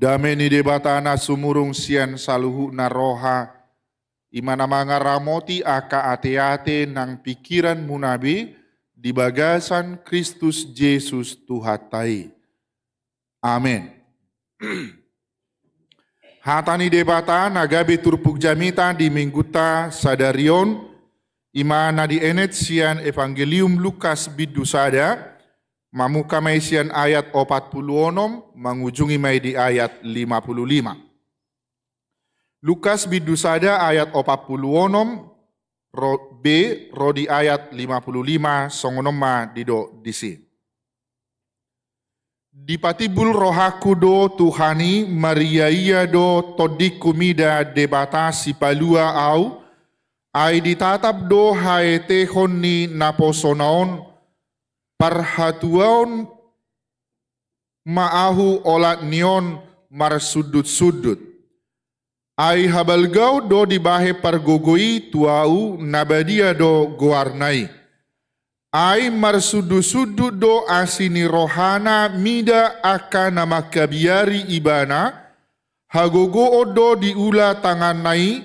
Dame ni Debata na sumurung sian saluhutna roha, i ma na mangaramoti angka ateate nang pingkiranmuna be di bagasan Kristus Jesus Tuhanta i. Amen. Hata ni Debata na gabe turpuk jamita di Minggunta sadari on, i ma na dienet sian Evangelium Lukas bindu sada, mamungka ma i sian ayat opat pulu onom, mangujungi ma i di ayat lima pulu lima. Lukas bindu sada ayat opat pulu onom, ro, be, ro di ayat lima pulu lima, songon on ma didok disi. Dipatimbul rohangku do Tuhan i, mariaia do tondingku mida Debata Sipalua au, ai ditatap do haetehon ni naposona on, parhatuaon ma ahu olat ni on marsundutsundut. Ai habalgaon do dibahen pargogo i tu ahu, na badia do goarna i. Ai marsundutsundut do asi ni rohana mida angka na mangkabiari ibana, hagogoon do diula tanganna i,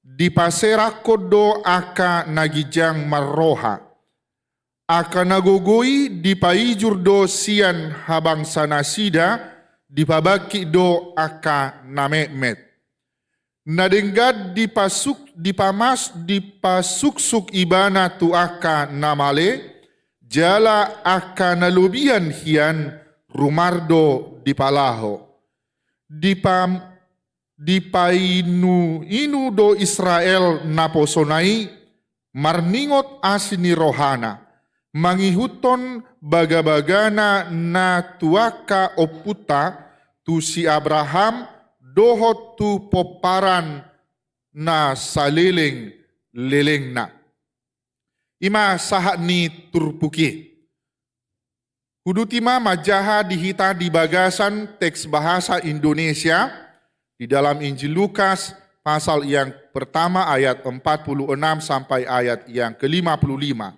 dipaserangkon do angka na ginjang marroha. Angka na gogo i dipaijur do sian habangsanasida, dipabangkit do angka na metmet. Na denggan dipasuk, dipamas, dipasuksuk ibana tu angka na male, jala angka na lobian hian rumar do dipalaho. Dipam-, dipainu-inu do Israel naposona i, marningot asi ni rohana, mangihuthon bagabagana na tu angka ompunta, tu si Abraham dohot tu pomparan na saleleng-lelengna. I ma sahat ni turpuk i. Huduti ma manjaha di hita di bagasan teks bahasa Indonesia di dalam Injil Lukas pasal yang pertama ayat empat puluh enam sampai ayat yang kelima puluh lima.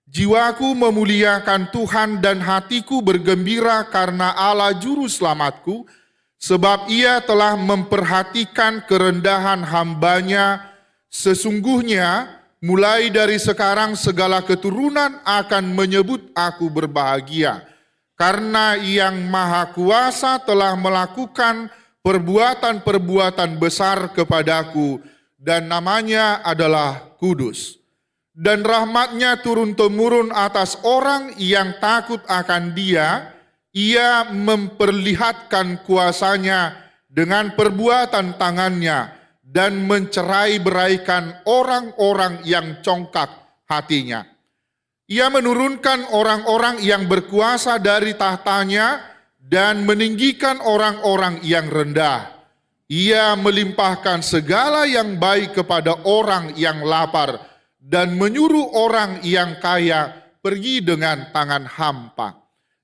Jiwaku memuliakan Tuhan dan hatiku bergembira karena Allah Juru Selamatku, sebab Ia telah memperhatikan kerendahan hamba-Nya. Sesungguhnya, mulai dari sekarang segala keturunan akan menyebut aku berbahagia, karena Yang Maha Kuasa telah melakukan perbuatan-perbuatan besar kepadaku, dan nama-Nya adalah kudus. Dan rahmat-Nya turun-temurun atas orang yang takut akan Dia. Ia memperlihatkan kuasa-Nya dengan perbuatan tangan-Nya dan mencerai-beraikan orang-orang yang congkak hatinya. Ia menurunkan orang-orang yang berkuasa dari tahtanya dan meninggikan orang-orang yang rendah. Ia melimpahkan segala yang baik kepada orang yang lapar dan menyuruh orang yang kaya pergi dengan tangan hampa.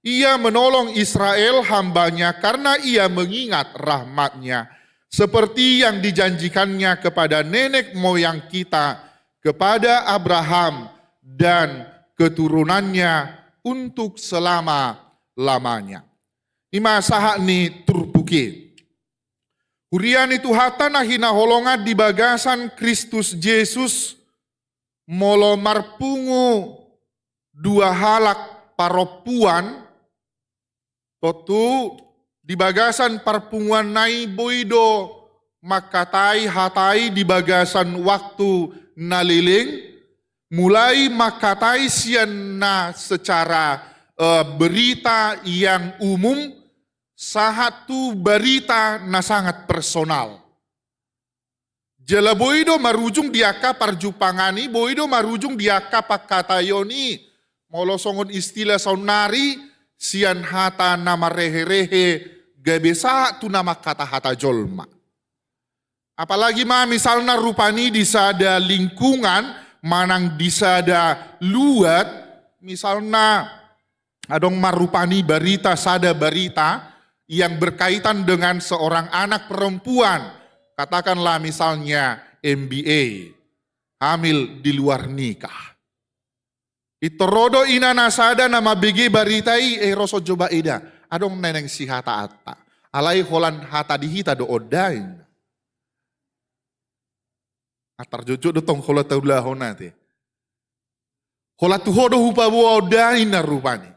Ia menolong Israel hamba-Nya karena Ia mengingat rahmat-Nya, seperti yang dijanjikan-Nya kepada nenek moyang kita, kepada Abraham dan keturunannya untuk selama-lamanya. I ma sahat ni turpuk i. Huria ni Tuhanta na hinaholongan di bagasan Kristus Jesus, molo marpungu dua halak parompuan, tontu di bagasan parpunguanna i boi do mangkatai hata i di bagasan waktu na leleng, mulai mangkatai sian na secara, eh, berita yang umum, sahat tu berita na sangat personal. Jala boi do marujung di angka parjumpangan i, boi do marujung di angka pangkataion i, molo songon istilah saonnari, sian hata na marrehe-rehe, gabe sahat tu na mangkatahata jolma. Apalagi ma misalna rupani di sada lingkungan, manang di sada luat, misalna adong ma rupani berita, sada berita yang berkaitan dengan seorang anak perempuan, katakanlah misalnya M B A, hamil di luar nikah. Pintor ro do inana sada na mambege berita i, eh, ro songon i da. Adong na naeng sihataanta. Alai holan hata di hita do on da. Antar jotjot do tong holan taulahon ate. Holan tu ho do hupaboa on da inna rupani.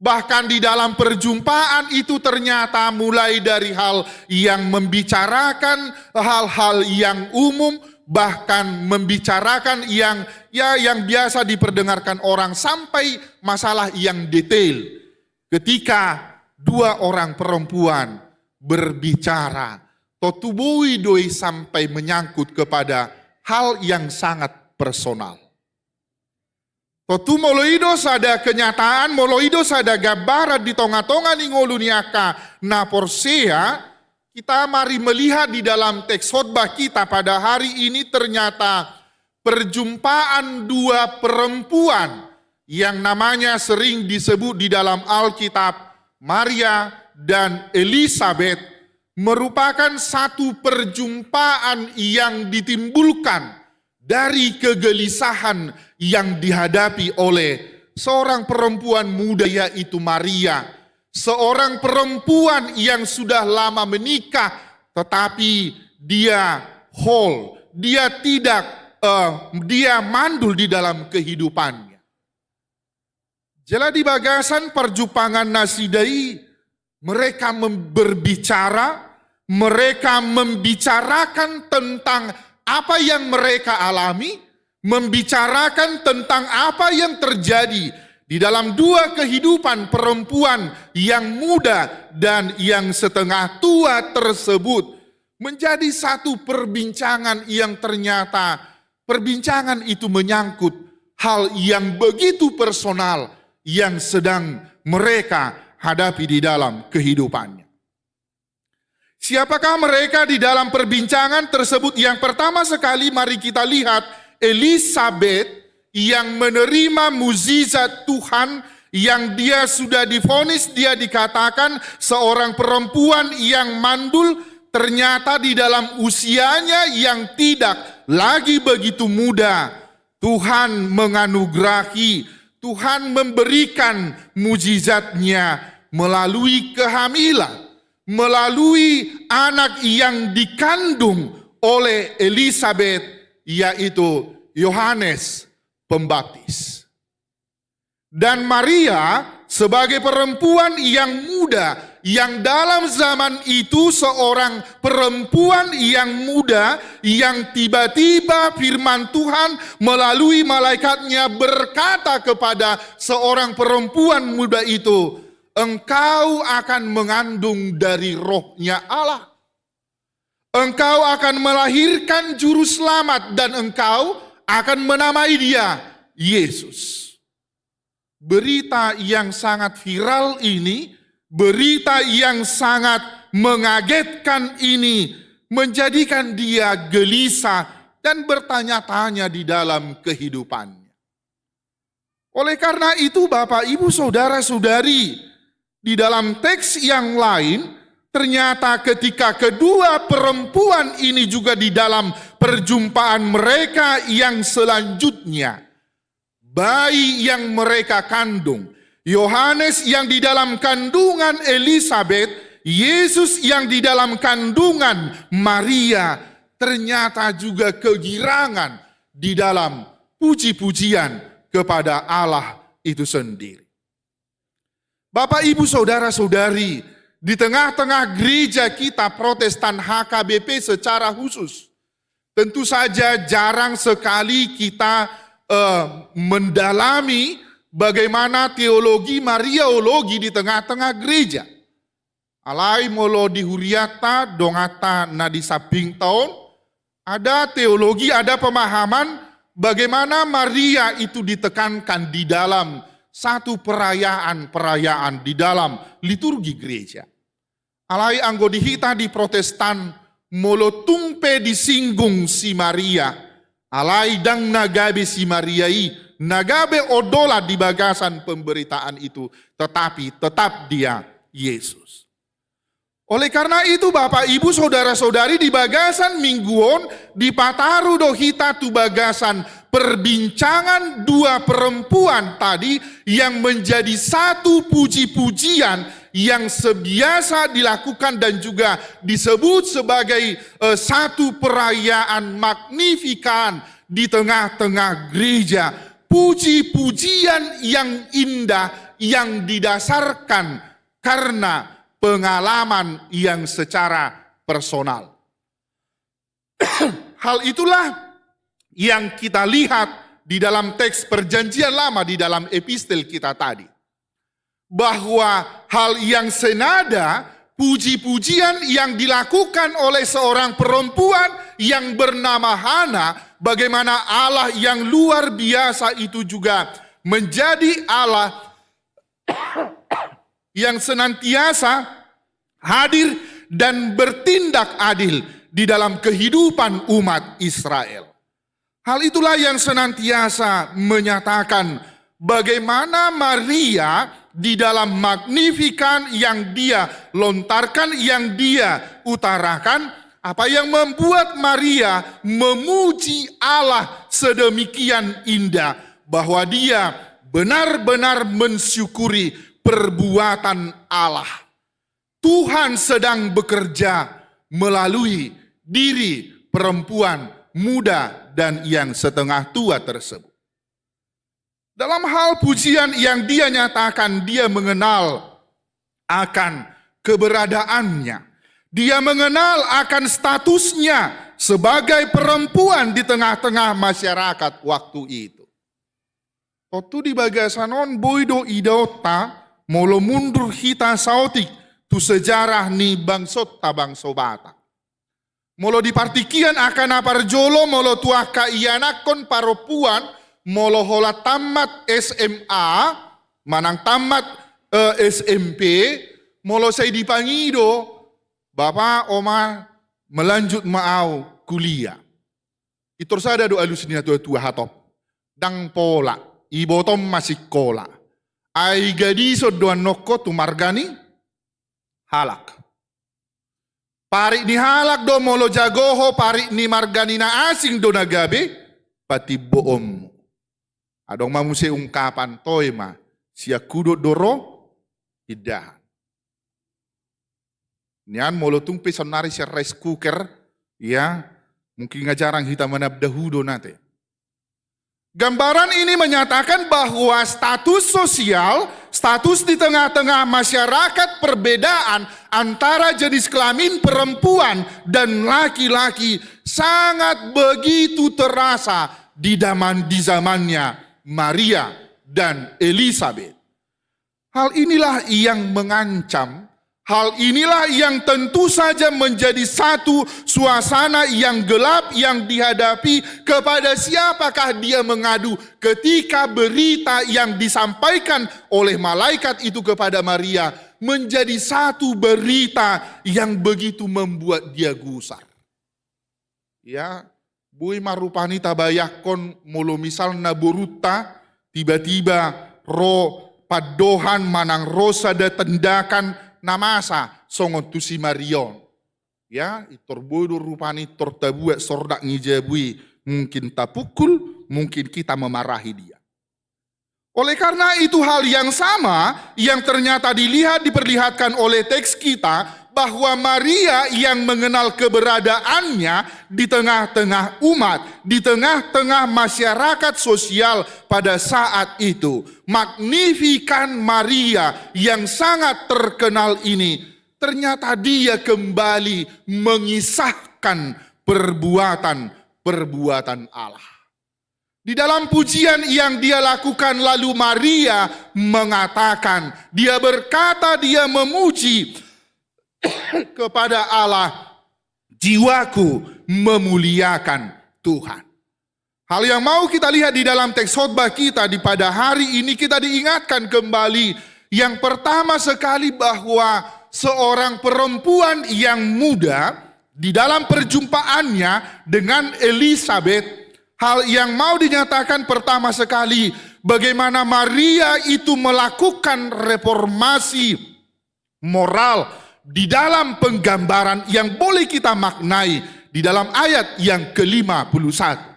Bahkan di dalam perjumpaan itu ternyata mulai dari hal yang membicarakan hal-hal yang umum, bahkan membicarakan yang, ya, yang biasa diperdengarkan orang, sampai masalah yang detail. Ketika dua orang perempuan berbicara, tontu boi do i sampai menyangkut kepada hal yang sangat personal. Tontu molo i do sada kenyataan, molo i do sada gambaran di tonga-tonga ni ngolu ni angka na porsea, kita mari melihat di dalam teks khotbah kita pada hari ini, ternyata perjumpaan dua perempuan yang namanya sering disebut di dalam Alkitab Maria dan Elisabet merupakan satu perjumpaan yang ditimbulkan dari kegelisahan yang dihadapi oleh seorang perempuan muda, yaitu Maria, seorang perempuan yang sudah lama menikah, tetapi dia hol, dia tidak, eh, dia mandul di dalam kehidupannya. Jala di bagasan parjumpangan nasida i, mereka mem-, berbicara, mereka membicarakan tentang apa yang mereka alami, membicarakan tentang apa yang terjadi di dalam dua kehidupan perempuan yang muda dan yang setengah tua tersebut, menjadi satu perbincangan yang ternyata perbincangan itu menyangkut hal yang begitu personal yang sedang mereka hadapi di dalam kehidupannya. Siapakah mereka di dalam perbincangan tersebut? Yang pertama sekali, mari kita lihat Elisabet yang menerima mujizat Tuhan, yang dia sudah divonis, dia dikatakan seorang perempuan yang mandul, ternyata di dalam usianya yang tidak lagi begitu muda, Tuhan menganugerahi, Tuhan memberikan mujizat-Nya melalui kehamilan, melalui anak yang dikandung oleh Elisabet, yaitu Yohanes Pembaptis. Dan Maria sebagai perempuan yang muda, yang dalam zaman itu seorang perempuan yang muda, yang tiba-tiba firman Tuhan melalui malaikat-Nya berkata kepada seorang perempuan muda itu, "Engkau akan mengandung dari Roh-Nya Allah. Engkau akan melahirkan Juru Selamat dan engkau akan menamai Dia Yesus." Berita yang sangat viral ini, berita yang sangat mengagetkan ini, menjadikan dia gelisah dan bertanya-tanya di dalam kehidupannya. Oleh karena itu, Bapak, Ibu, Saudara-saudari, di dalam teks yang lain, ternyata ketika kedua perempuan ini juga di dalam perjumpaan mereka yang selanjutnya, bayi yang mereka kandung, Yohanes yang di dalam kandungan Elisabet, Yesus yang di dalam kandungan Maria, ternyata juga kegirangan di dalam puji-pujian kepada Allah itu sendiri. Bapak, Ibu, Saudara-saudari, di tengah-tengah gereja kita Protestan H K B P secara khusus, tentu saja jarang sekali kita, eh, mendalami bagaimana teologi Mariologi di tengah-tengah gereja. Alai molo di huriata, donganta na di sampingta on, ada teologi, ada pemahaman bagaimana Maria itu ditekankan di dalam satu perayaan-perayaan di dalam liturgi gereja. Alai anggo di hita di Protestan, molo tung pe disinggung si Maria, alai ndang na gabe si Maria i na gabe ondolan di bagasan pemberitaan itu, tetapi tetap Dia Yesus. Oleh karena itu, Bapak, Ibu, Saudara-saudari, di bagasan minggu on dipataru do hita tu bagasan perbincangan dua perempuan tadi yang menjadi satu puji-pujian yang sebiasa dilakukan dan juga disebut sebagai, eh, satu perayaan Magnifikan di tengah-tengah gereja. Puji-pujian yang indah yang didasarkan karena pengalaman yang secara personal. Hal itulah yang kita lihat di dalam teks Perjanjian Lama, di dalam epistel kita tadi, bahwa hal yang senada, puji-pujian yang dilakukan oleh seorang perempuan yang bernama Hana, bagaimana Allah yang luar biasa itu juga menjadi Allah yang senantiasa hadir dan bertindak adil di dalam kehidupan umat Israel. Hal itulah yang senantiasa menyatakan bagaimana Maria di dalam Magnifikan yang dia lontarkan, yang dia utarakan, apa yang membuat Maria memuji Allah sedemikian indah, bahwa dia benar-benar mensyukuri perbuatan Allah. Tuhan sedang bekerja melalui diri perempuan muda dan yang setengah tua tersebut. Dalam hal pujian yang dia nyatakan, dia mengenal akan keberadaannya. Dia mengenal akan statusnya sebagai perempuan di tengah-tengah masyarakat waktu itu. Tontu di bagasan on boi do idaonta, molo mundur hita saotik tu sejarah ni bangsonta bangso Batak. Molo di partingkian angka na parjolo, molo tu angka ianakhon parompuan, molo holan tamat S M A manang tamat, eh, S M P, molo sai dipangido Bapa, oma, melanjut ma au kuliah. Pintor sada do alus ni natuatua hatop. Ndang pola, ibotom ma singkola. Ai gadison do annon ho tu marga ni halak. Parik ni halak do molo jago ho, parik ni marga ni na asing do na gabe patimboonmu. Adong ma muse ungkapan, toe ma, sian hudok do ro indahan. Nian molo tung pe saonnari sian rice cooker, ya, mungkin nga jarang hita manabda hudok nate. Gambaran ini menyatakan bahwa status sosial, status di tengah-tengah masyarakat, perbedaan antara jenis kelamin perempuan dan laki-laki sangat begitu terasa di zaman, di zamannya Maria dan Elisabet. Hal inilah yang mengancam, hal inilah yang tentu saja menjadi satu suasana yang gelap yang dihadapi. Kepada siapakah dia mengadu ketika berita yang disampaikan oleh malaikat itu kepada Maria menjadi satu berita yang begitu membuat dia gusar? Ya, boi ma rupani tabayangkon molo misalna borunta tiba-tiba ro pandohan manang ro sada tindakan na masa songon tu si Maria on. Ya, pintor boi do rupani pintor tabuat sordak ni jabu i, mungkin tapukul, mungkin kita memarahi dia. Oleh karena itu, hal yang sama yang ternyata dilihat, diperlihatkan oleh teks kita, bahwa Maria yang mengenal keberadaannya di tengah-tengah umat, di tengah-tengah masyarakat sosial pada saat itu. Magnifikan Maria yang sangat terkenal ini, ternyata dia kembali mengisahkan perbuatan-perbuatan Allah. Di dalam pujian yang dia lakukan, lalu Maria mengatakan, dia berkata, dia memuji kepada Allah, "Jiwaku memuliakan Tuhan." Hal yang mau kita lihat di dalam teks khotbah kita di pada hari ini, kita diingatkan kembali yang pertama sekali bahwa seorang perempuan yang muda di dalam perjumpaannya dengan Elisabet, hal yang mau dinyatakan pertama sekali, bagaimana Maria itu melakukan reformasi moral di dalam penggambaran yang boleh kita maknai di dalam ayat yang kelima puluh satu.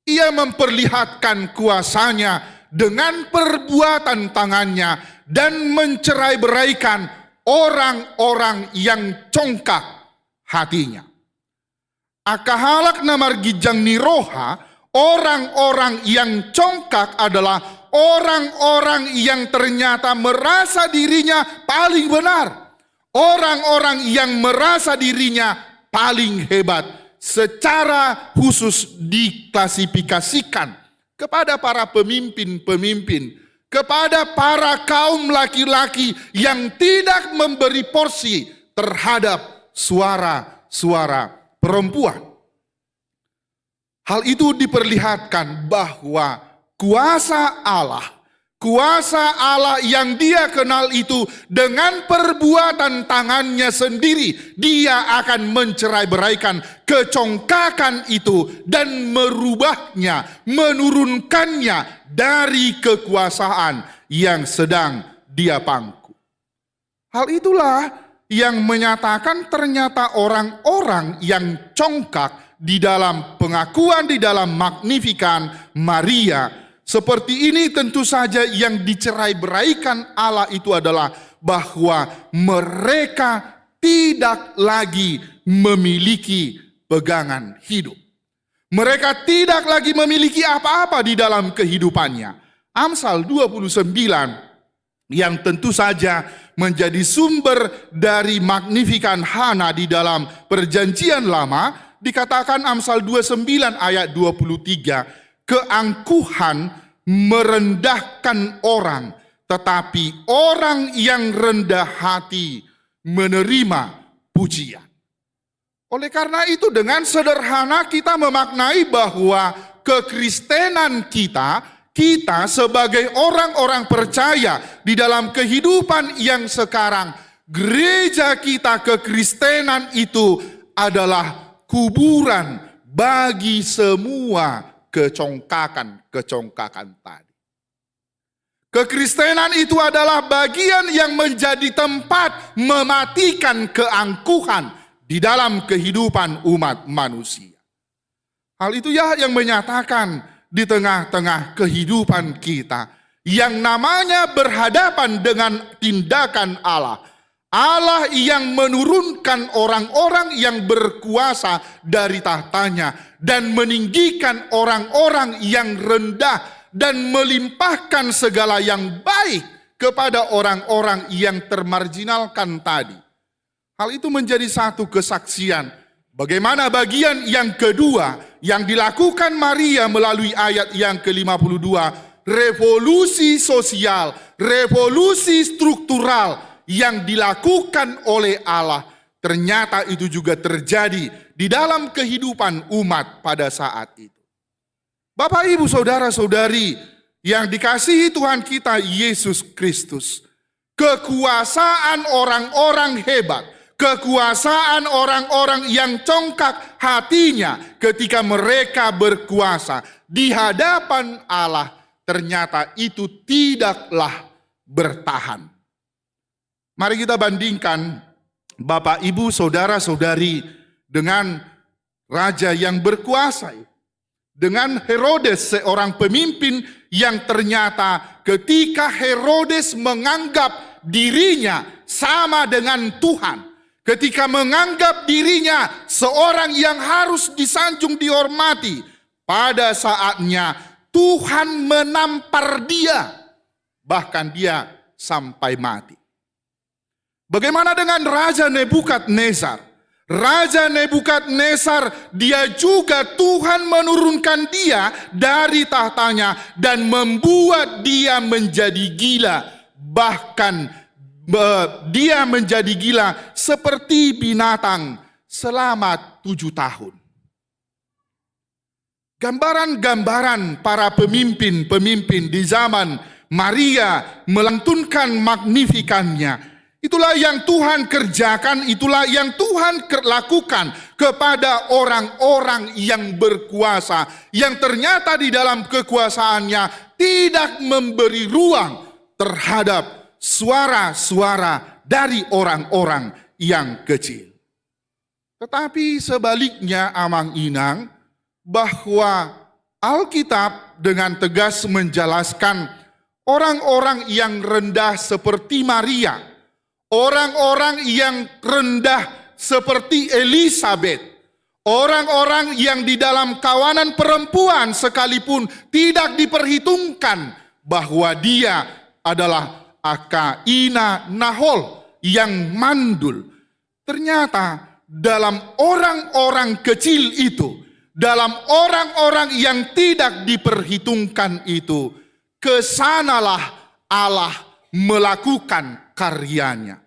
Ia memperlihatkan kuasanya dengan perbuatan tangannya dan mencerai-beraikan orang-orang yang congkak hatinya. Angka halak na marginjang ni roha, orang-orang yang congkak adalah orang-orang yang ternyata merasa dirinya paling benar. Orang-orang yang merasa dirinya paling hebat secara khusus diklasifikasikan kepada para pemimpin-pemimpin, kepada para kaum laki-laki yang tidak memberi porsi terhadap suara-suara perempuan. Hal itu diperlihatkan bahwa kuasa Allah, kuasa Allah yang dia kenal itu, dengan perbuatan tangannya sendiri, dia akan mencerai-beraikan kecongkakan itu dan merubahnya, menurunkannya dari kekuasaan yang sedang dia pangku. Hal itulah yang menyatakan ternyata orang-orang yang congkak di dalam pengakuan, di dalam Magnificat Maria seperti ini, tentu saja yang dicerai-beraikan Allah itu adalah bahwa mereka tidak lagi memiliki pegangan hidup. Mereka tidak lagi memiliki apa-apa di dalam kehidupannya. Amsal dua puluh sembilan yang tentu saja menjadi sumber dari Magnificat Hana di dalam Perjanjian Lama, dikatakan Amsal dua sembilan ayat dua puluh tiga, "Keangkuhan merendahkan orang, tetapi orang yang rendah hati menerima pujian." Oleh karena itu, dengan sederhana kita memaknai bahwa kekristenan kita, kita sebagai orang-orang percaya di dalam kehidupan yang sekarang, Gereja kita, kekristenan itu adalah kuburan bagi semua kecongkakan-kecongkakan tadi. Kekristenan itu adalah bagian yang menjadi tempat mematikan keangkuhan di dalam kehidupan umat manusia. Hal itu ya yang menyatakan di tengah-tengah kehidupan kita, yang namanya berhadapan dengan tindakan Allah. Allah yang menurunkan orang-orang yang berkuasa dari tahtanya dan meninggikan orang-orang yang rendah dan melimpahkan segala yang baik kepada orang-orang yang termarginalkan tadi. Hal itu menjadi satu kesaksian. Bagaimana bagian yang kedua yang dilakukan Maria melalui ayat yang ke lima puluh dua, revolusi sosial, revolusi struktural yang dilakukan oleh Allah, ternyata itu juga terjadi di dalam kehidupan umat pada saat itu. Bapak, Ibu, saudara-saudari yang dikasihi Tuhan kita Yesus Kristus, kekuasaan orang-orang hebat, kekuasaan orang-orang yang congkak hatinya ketika mereka berkuasa di hadapan Allah, ternyata itu tidaklah bertahan. Mari kita bandingkan, Bapak, Ibu, saudara-saudari, dengan raja yang berkuasa, dengan Herodes, seorang pemimpin yang ternyata ketika Herodes menganggap dirinya sama dengan Tuhan, ketika menganggap dirinya seorang yang harus disanjung, dihormati, pada saatnya Tuhan menampar dia, bahkan dia sampai mati. Bagaimana dengan Raja Nebukadnezar? Raja Nebukadnezar, dia juga Tuhan menurunkan dia dari tahtanya dan membuat dia menjadi gila. Bahkan, eh, dia menjadi gila seperti binatang selama tujuh tahun. Gambaran-gambaran para pemimpin-pemimpin di zaman Maria melantunkan Magnifikannya. Itulah yang Tuhan kerjakan, itulah yang Tuhan ker-, lakukan kepada orang-orang yang berkuasa, yang ternyata di dalam kekuasaannya tidak memberi ruang terhadap suara-suara dari orang-orang yang kecil. Tetapi sebaliknya, Amang Inang, bahwa Alkitab dengan tegas menjelaskan orang-orang yang rendah seperti Maria, orang-orang yang rendah seperti Elisabet, orang-orang yang di dalam kawanan perempuan sekalipun tidak diperhitungkan bahwa dia adalah angka ina na hol, yang mandul. Ternyata dalam orang-orang kecil itu, dalam orang-orang yang tidak diperhitungkan itu, ke sanalah Allah melakukan karya-Nya.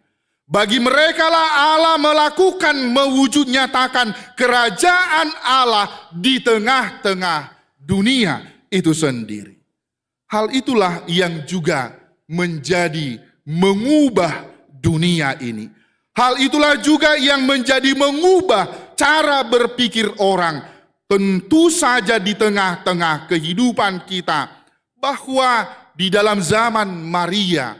Bagi merekalah Allah melakukan, mewujud nyatakan kerajaan Allah di tengah-tengah dunia itu sendiri. Hal itulah yang juga menjadi mengubah dunia ini. Hal itulah juga yang menjadi mengubah cara berpikir orang. Tentu saja di tengah-tengah kehidupan kita, bahwa di dalam zaman Maria,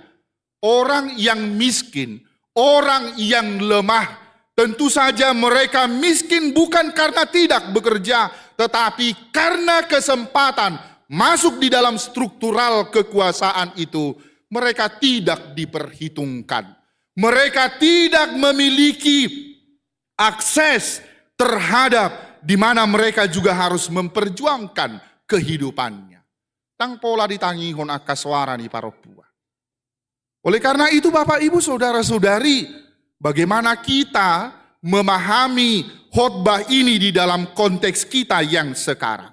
orang yang miskin, orang yang lemah, tentu saja mereka miskin bukan karena tidak bekerja, tetapi karena kesempatan masuk di dalam struktural kekuasaan itu, mereka tidak diperhitungkan. Mereka tidak memiliki akses terhadap di mana mereka juga harus memperjuangkan kehidupannya. Ndang pola ditangihon angka soara ni parompuan. Oleh karena itu, Bapak, Ibu, saudara-saudari, bagaimana kita memahami khotbah ini di dalam konteks kita yang sekarang?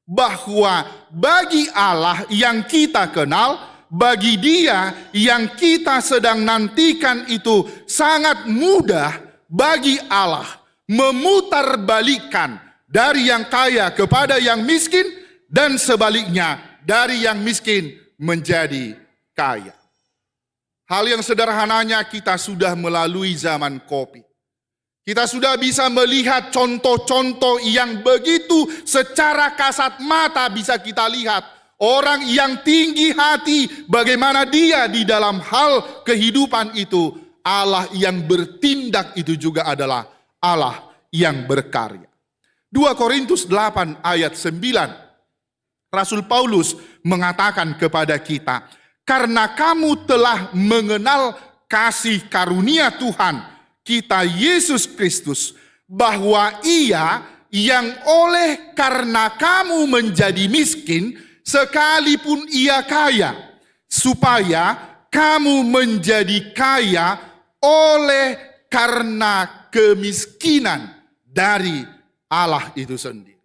Bahwa bagi Allah yang kita kenal, bagi Dia yang kita sedang nantikan itu, sangat mudah bagi Allah memutarbalikkan dari yang kaya kepada yang miskin, dan sebaliknya, dari yang miskin menjadi kaya. Hal yang sederhananya, kita sudah melalui zaman Covid. Kita sudah bisa melihat contoh-contoh yang begitu secara kasat mata bisa kita lihat. Orang yang tinggi hati, bagaimana dia di dalam hal kehidupan itu, Allah yang bertindak itu juga adalah Allah yang berkarya. Dua Korintus delapan ayat sembilan. Rasul Paulus mengatakan kepada kita, "Karena kamu telah mengenal kasih karunia Tuhan kita Yesus Kristus, bahwa Ia yang oleh karena kamu menjadi miskin, sekalipun Ia kaya, supaya kamu menjadi kaya oleh karena kemiskinan dari Allah itu sendiri."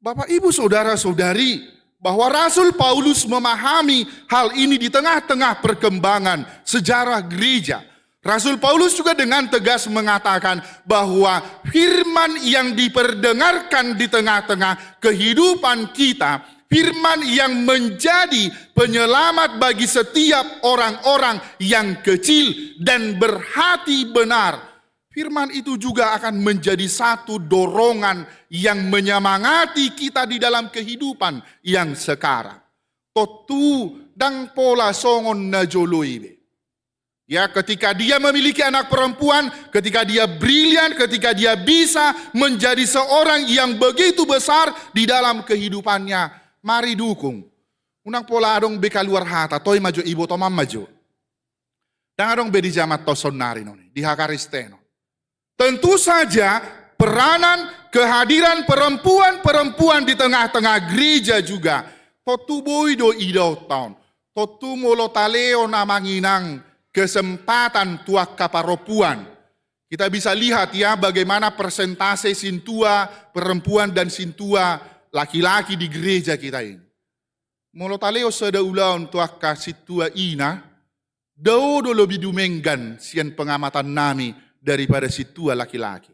Bapak, Ibu, saudara-saudari, bahwa Rasul Paulus memahami hal ini di tengah-tengah perkembangan sejarah gereja. Rasul Paulus juga dengan tegas mengatakan bahwa firman yang diperdengarkan di tengah-tengah kehidupan kita, firman yang menjadi penyelamat bagi setiap orang-orang yang kecil dan berhati benar, firman itu juga akan menjadi satu dorongan yang menyemangati kita di dalam kehidupan yang sekarang. Tontu ndang pola songon na jolo i be. Ya, ketika dia memiliki anak perempuan, ketika dia brilian, ketika dia bisa menjadi seorang yang begitu besar di dalam kehidupannya, mari dukung. Unang pola adong be kaluar hata, toe ma jo, iboto ma jo. Ndang adong be di jaman on saonnari on, di hakaristeen on. Tentu saja peranan kehadiran perempuan-perempuan di tengah-tengah gereja juga tontu boi do idaonta on. Tontu molo talehon amang inang kesempatan tu angka parompuan, kita bisa lihat ya bagaimana persentase sintua perempuan dan sintua laki-laki di gereja kita ini. Molo talehon sada ulaon tu angka sintua ina, dao do lebih dumenggan sian pengamatan nami daripada sintua laki-laki.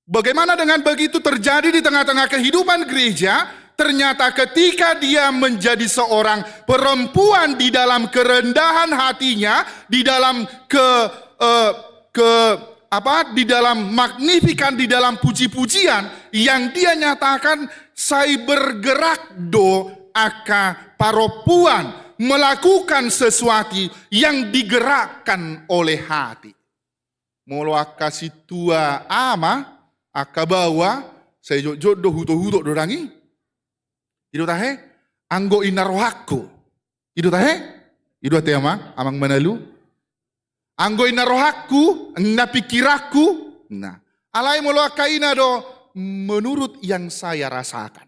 Bagaimana dengan begitu terjadi di tengah-tengah kehidupan gereja? Ternyata ketika dia menjadi seorang perempuan di dalam kerendahan hatinya, di dalam ke eh, ke apa, di dalam magnifikan, di dalam puji-pujian yang dia nyatakan, sai bergerak do angka parompuan melakukan sesuatu yang digerakkan oleh hati. Molo angka sintua ama, angka baoa, sai jotjot do huto-huto do dang i. I do tahe, anggo inna rohangku. I do tahe? I do tahe amang, amang Manalu. Anggo inna rohangku, inna pikiranku. Nah, alai molo angka ina do menurut yang saya rasakan.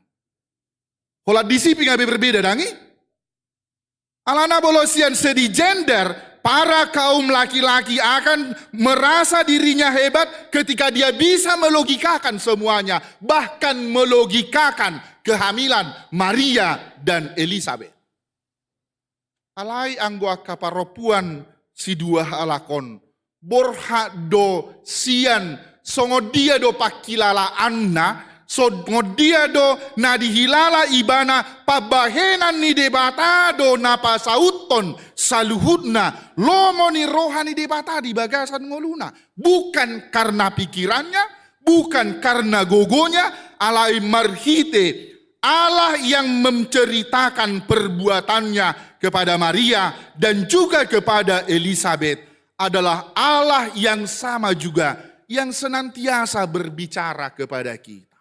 Holan disi pe nga be berbeda dang i. Alana molo sian segi gender, para kaum laki-laki akan merasa dirinya hebat ketika dia bisa melogikakan semuanya, bahkan melogikakan kehamilan Maria dan Elisabet. Alai anggo angka parompuan sidua halak on, borhat do sian songon dia do pangkilalaanna, songon dia do na dihilala ibana, pambahenan ni Debata do na pasauthon saluhutna lomo ni roha ni Debata di bagasan ngoluna. Bukan karena pikirannya, bukan karena gogonya, alai marhite Allah yang menceritakan perbuatannya kepada Maria dan juga kepada Elisabet adalah Allah yang sama juga yang senantiasa berbicara kepada kita.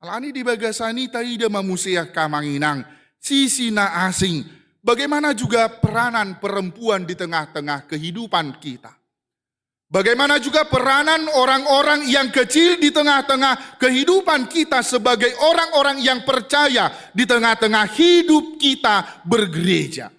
Alani di bagasan i taida ma muse angka amang inang, sisi na asing, bagaimana juga peranan perempuan di tengah-tengah kehidupan kita. Bagaimana juga peranan orang-orang yang kecil di tengah-tengah kehidupan kita sebagai orang-orang yang percaya di tengah-tengah hidup kita bergereja.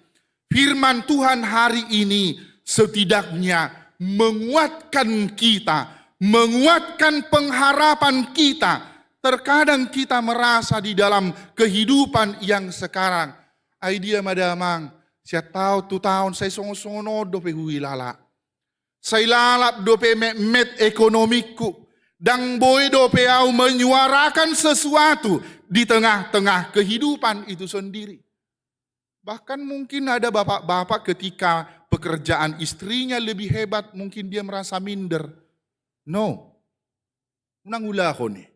Firman Tuhan hari ini setidaknya menguatkan kita, menguatkan pengharapan kita. Terkadang kita merasa di dalam kehidupan yang sekarang, ai dia ma damang, sian taon tu taon sai songon-songon on dope huhilala. Sai lalap dope metmet ekonomingku. Ndang boi dope au menyuarakan sesuatu di tengah-tengah kehidupan itu sendiri. Bahkan mungkin ada bapak-bapak ketika pekerjaan istrinya lebih hebat, mungkin dia merasa minder. No. Unang ulahon i.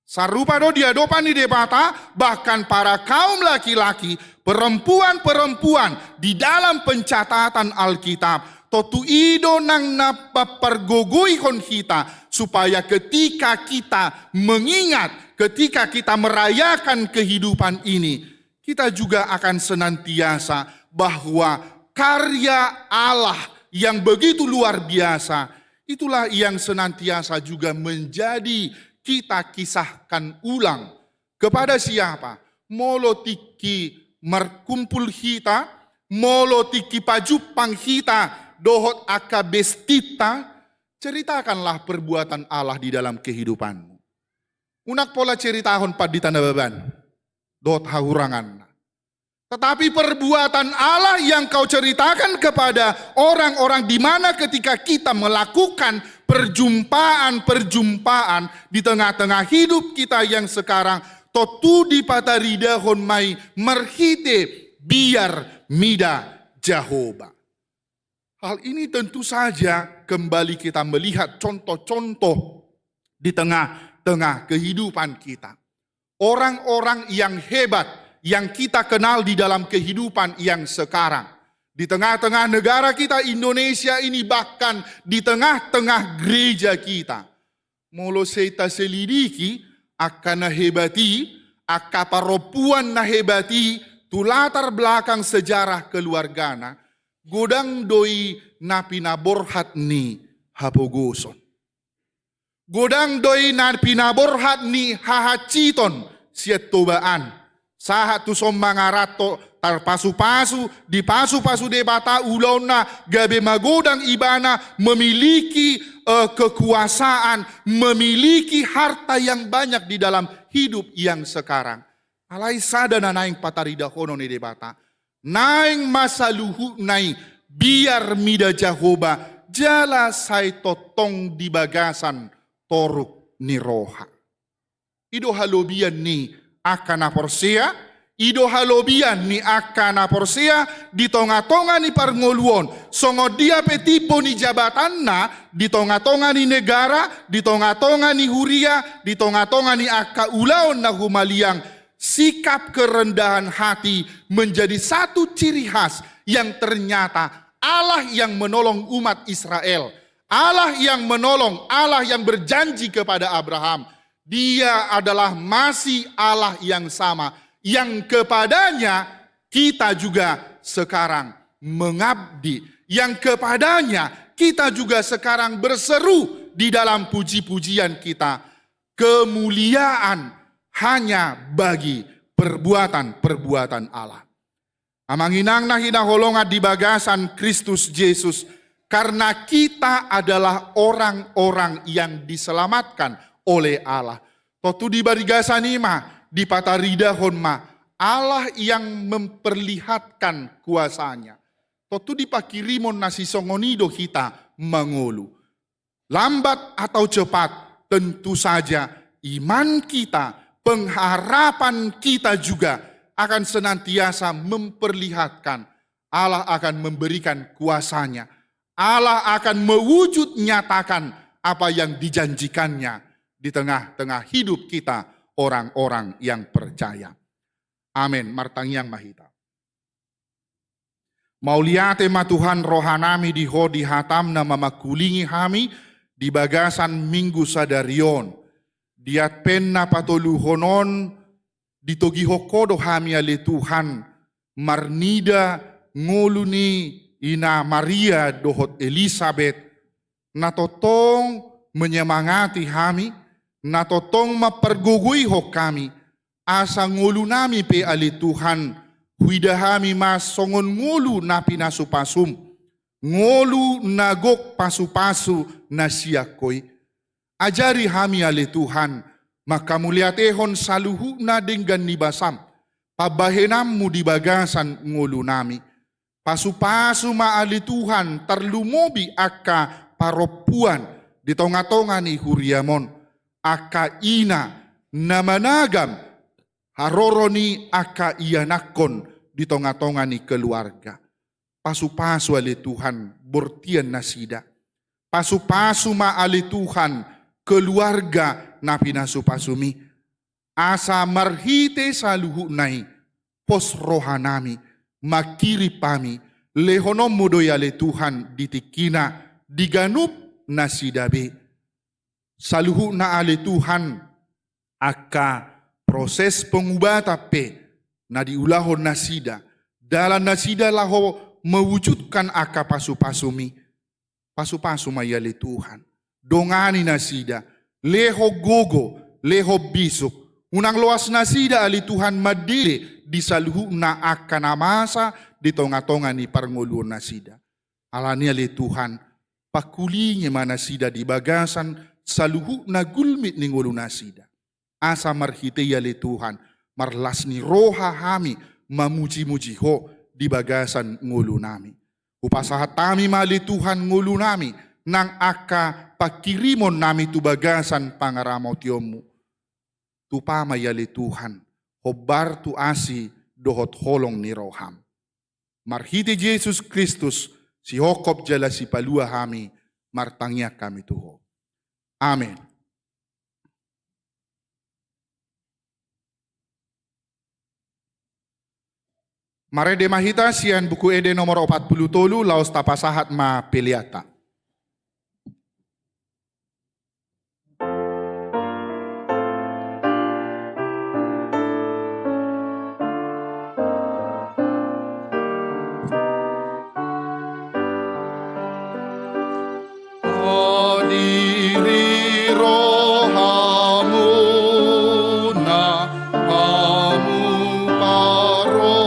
Sarupa do di adopan ni Debata, bahkan para kaum laki-laki, perempuan-perempuan di dalam pencatatan Alkitab, tontu i do nang na mampargogoihon hita, supaya ketika kita mengingat, ketika kita merayakan kehidupan ini, kita juga akan senantiasa bahwa karya Allah yang begitu luar biasa, itulah yang senantiasa juga menjadi kita kisahkan ulang. Kepada siapa? Molo tingki markumpul hita, molo tingki pajumpang hita dohot angka bestinta, ceritakanlah perbuatan Allah di dalam kehidupanmu. Unang pola ceritahon pandita na baban dohot hahuranganna. Tetapi perbuatan Allah yang kau ceritakan kepada orang-orang, di mana ketika kita melakukan perjumpaan-perjumpaan di tengah-tengah hidup kita yang sekarang, tontu dipataridahon ma i marhite biar mida Jahowa. Hal ini tentu saja kembali kita melihat contoh-contoh di tengah-tengah kehidupan kita. Orang-orang yang hebat yang kita kenal di dalam kehidupan yang sekarang. Di tengah-tengah negara kita Indonesia ini, bahkan di tengah-tengah gereja kita. Molo sai taselidiki angka na hebat i, angka parompuan na hebat i, tu latar belakang sejarah keluargana, godang do i na pinaborhat ni hapogoson. Godang do i na pinaborhat ni hahansiton sian tobaan. Sahat tu son mangaranto, tarpasupasu, dipasupasu Debata ulaonna, gabe magodang ibana, memiliki, eh, kekuasaan, memiliki harta yang banyak di dalam hidup yang sekarang. Alai sada na naeng pataridahonon ni Debata, naeng ma saluhutna i biar mida Jahowa, jala sai tongtong di bagasan toruk ni roha. I do halobian ni angka na porsea, i do halobian ni angka na porsea di tongatonga ni parngoluon, songon dia pe timbo ni jabatanna, di tongatonga ni negara, di tongatonga ni huria, di tongatonga ni angka ulaon na humaliang, sikap kerendahan hati menjadi satu ciri khas yang ternyata Allah yang menolong umat Israel, Allah yang menolong, Allah yang berjanji kepada Abraham. Dia adalah masih Allah yang sama, yang kepadanya kita juga sekarang mengabdi, yang kepadanya kita juga sekarang berseru di dalam puji-pujian kita. Kemuliaan hanya bagi perbuatan-perbuatan Allah. Amang inang na hinaholongan di bagasan Kristus Jesus, karena kita adalah orang-orang yang diselamatkan oleh Allah. Tontu di bagasan i ma, dipataridahon ma, Allah yang memperlihatkan kuasa-Nya. Tontu di pangkirimon na sisongon i do hita mangolu. Lambat atau cepat, tentu saja iman kita, pengharapan kita juga akan senantiasa memperlihatkan Allah akan memberikan kuasa-Nya. Allah akan mewujud nyatakan apa yang dijanjikan-Nya di tengah-tengah hidup kita orang-orang yang percaya. Amin. Martangiang ma hita. Mauliate ma Tuhan rohanami di Ho di hataM na mamangkulingi hami di bagasan Minggu sadari on. Di Advent na patoluhon on, ditogihon Ho do hami ale Tuhan, marnida ngolu ni Ina Maria dohot Elisabet, na tongtong menyemangati hami, na tongtong mampargogoihon hami, asa ngolunami pe ale Tuhan, huida hami ma songon ngolu na pinasupasu-M, ngolu na gok pasupasu na sian Ho i. Ajari hami ale Tuhan, manghamauliatehon saluhutna denggan ni basaM, pambahenanMu di bagasan ngolunami. Pasupasu ma ale Tuhan, tarlumobi angka parompuan di tongatonga ni huriaM on, angka ina na managam haroro ni angka ianakhon di tonga-tonga ni keluarga. Pasu-pasu ale Tuhan bortian nasida. Pasu-pasu ma ale Tuhan keluarga na pinasu-pasumi. Asa marhite saluhutna i, pos rohanami, manghirim hami, lehononmu do i ale Tuhan di tingkina, di ganup nasida be. Saluhutna ale Tuhan, angka proses pengubatan pe na diulahon nasida, dalan nasida laho mewujudkan angka pasu-pasumi. Pasu-pasu ma i ale Tuhan. Dongani nasida, lehon gogo, lehon bisuk. Unang loas nasida ale Tuhan mandele di saluhutna angka na masa di tonga-tonga ni parngoluon nasida. Alani i ale Tuhan, pangkulingi ma nasida di bagasan saluhutna gulmit ni ngolu nasida. Asa marhite i ale Tuhan, marlas ni roha hami mamuji-muji Ho di bagasan ngolunami. Hupasahat hami ma ale Tuhan ngolunami, nang angka panghirimonnami tu bagasan pangaramotionmu. Tupa ma i ale Tuhan, hombar tu asi dohot holong ni roham. Marhite Jesus Kristus, sihophop jala sipalua hami, martangiang hami tu Ho. Amen. Marende ma hita sian Buku Ende nomor opat pulu tolu, laos tapasahat ma peleanta. Adiri rohamuna, hamu parrohai.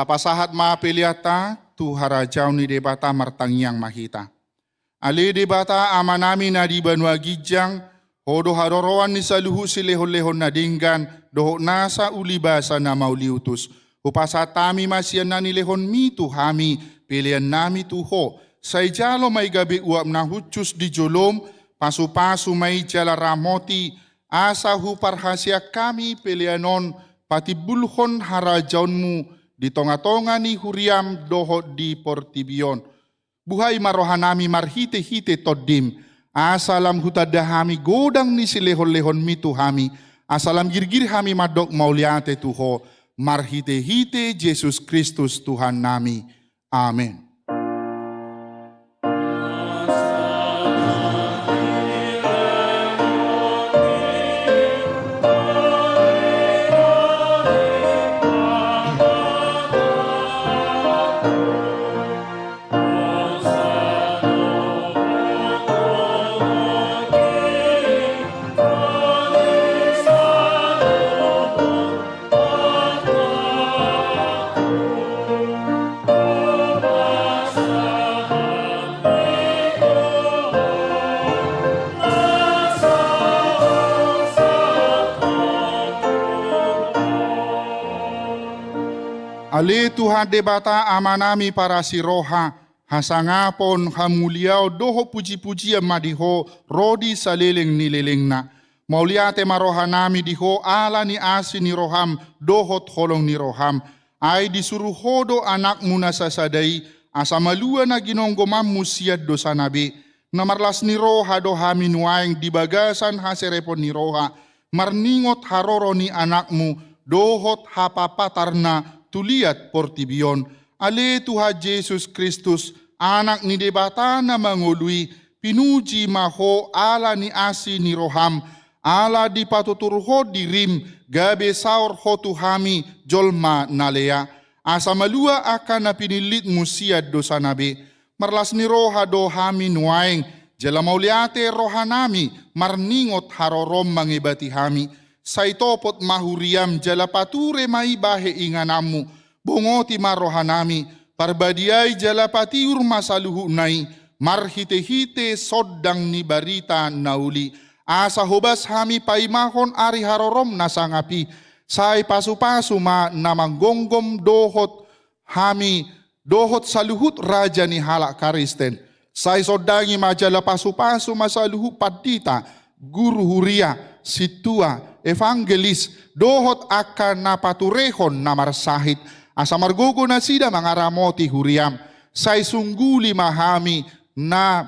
Tapasahat ma peleanta tu harajaon ni Debata, martangiang ma hita. Ale Debata Amanami na di banua ginjang, Ho do haroroan ni saluhut silehonlehon na denggan, dohot nasa ulibasa na mauliutus. Hupasahat hami ma sian na nilehonMi tu hami, peleannami tu Ho. Sai jalo ma i gabe uap na hushus di joloM, pasupasu ma i jala ramoti, asa huparhaseang hami pelean on patimbulhon harajaonMu di tongatonga ni huriaM dohot di portibi on. Buhai ma rohanami marhitehite TondiM, asa lam hutanda hami godang ni silehonlehonMi tu hami, asa lam girgir hami mandok mauliate tu Ho, marhitehite Jesus Kristus Tuhannami. Amen. Ale Tuhan Debata Amanami parasi roha, hasangapon, hamuliaon dohot pujipujian ma di Ho ro di saleleng ni lelengna. Mauliate ma rohanami di Ho ala ni asi ni roham dohot holong ni roham. Ai disuru Ho do AnakMu na sasada i, asa malua na ginonggomanMu sian dosana be. Na marlas ni roha do hami nuaeng di bagasan haserepon ni roha, marningot haroro ni AnakMu dohot hapapatarna tu liat portibi on. Ale Tuhan Jesus Kristus, Anak ni Debata na mangolu i, pinuji ma Ho ala ni asi ni roham, ala dipatutur Ho dirim gabe saor Ho tu hami jolma na lea, asa malua angka na pinillitMu sian dosana be. Marlas ni roha do hami nuaeng, jala mauliate rohanami marningot harorom mangebati hami. Sai topot ma huriam jala pature ma i bahe ingananmu. Bongoti ma rohanami, parbadiai jala patiur ma saluhutna i, marhitehite sondang ni barita na uli. Asa hobas hami paimahon ari harorom na sangap i, sai pasupasu ma na manggomgom dohot hami, dohot saluhut raja ni halak Kristen. Sai sondangi ma jala pasupasu ma saluhut pandita, guru huria, sintua, evangelis, dohot angka na paturehon na marsahit. Asa margogo nasida mangaramoti huriam. Sai sungguli ma hami na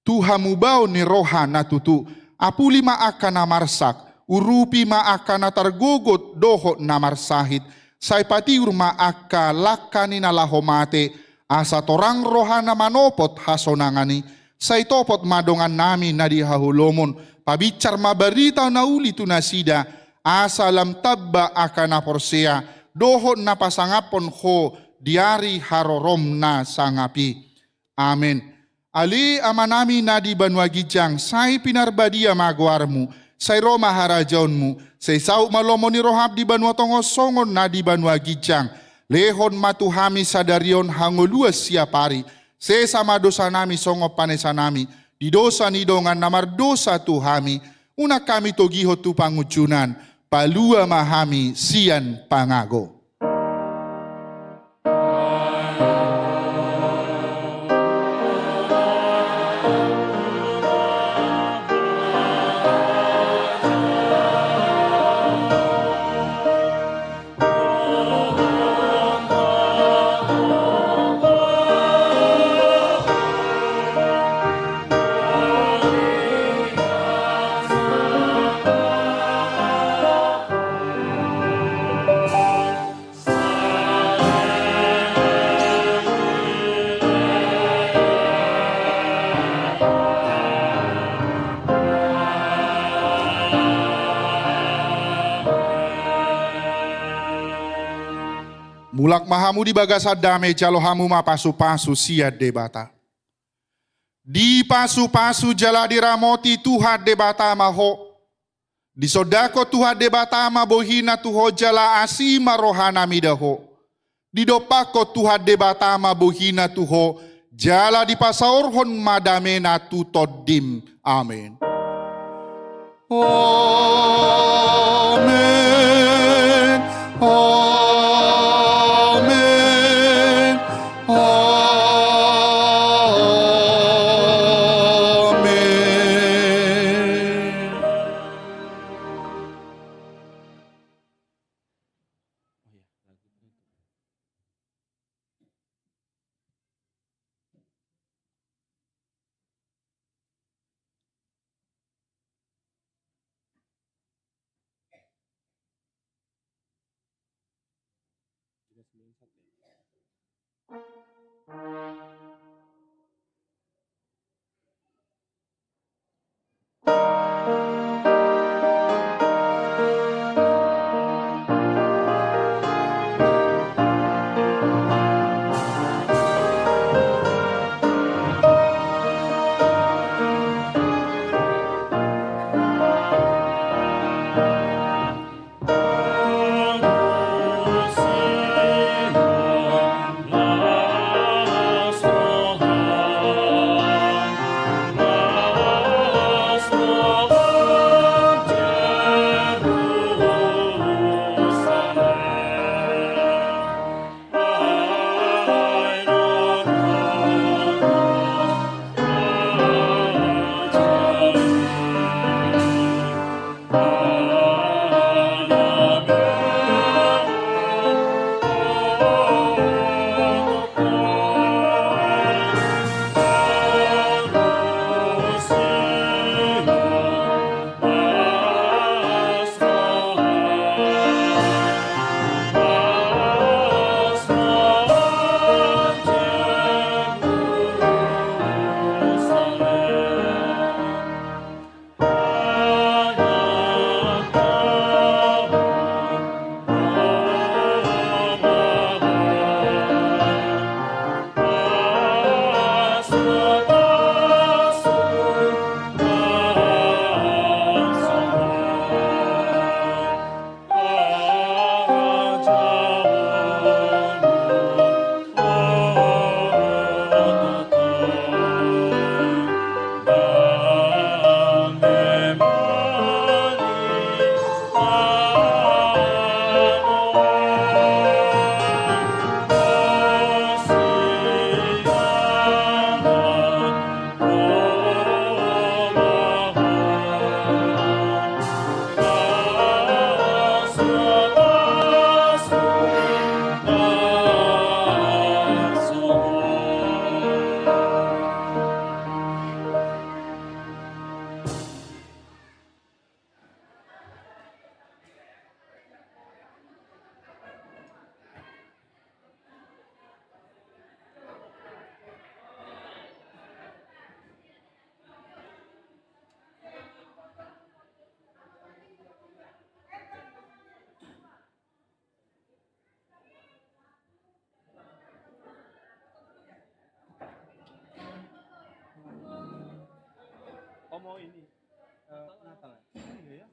tu hamubaon ni roha na tutu. Apuli ma angka na marsak, urupi ma angka na targogot dohot na marsahit. Sai patiur ma angka langka ni na laho mate, asa torang rohana manopot hasonangan i. Sai topot ma dongannami na di haholomon, pabinsar ma barita na uli tu nasida, asa lam tamba angka na porsea dohot na pasangaphon Ho di ari harorom na sangap i. Amen. Ale Amanami na di banua ginjang, sai pinarbadia ma goarmu, sai ro ma harajaonmu, sai saut ma lomo ni roham di banua tonga on songon na di banua ginjang. Lehon ma tu hami sadari on hangoluan siapari, sesa ma dosanami songon panesanami di dosa ni dongan na mardosa tu hami, unang hami togihon tu pangunjunan, palua ma hami sian pangago. Mulak ma hamu di bagasan dame, jalo hamu ma pasupasu sian Debata. Dipasupasu jala diramoti Tuhan Debata ma ho. Disondangkon Tuhan Debata ma bohina tu ho jala asi ma rohana mida ho. Didompakkon Tuhan Debata ma bohina tu ho, jala dipasaorhon ma damena tu tondim. Amen. Amen. Amen. Amen. Omo ini, eh, Natal. Iya, ya.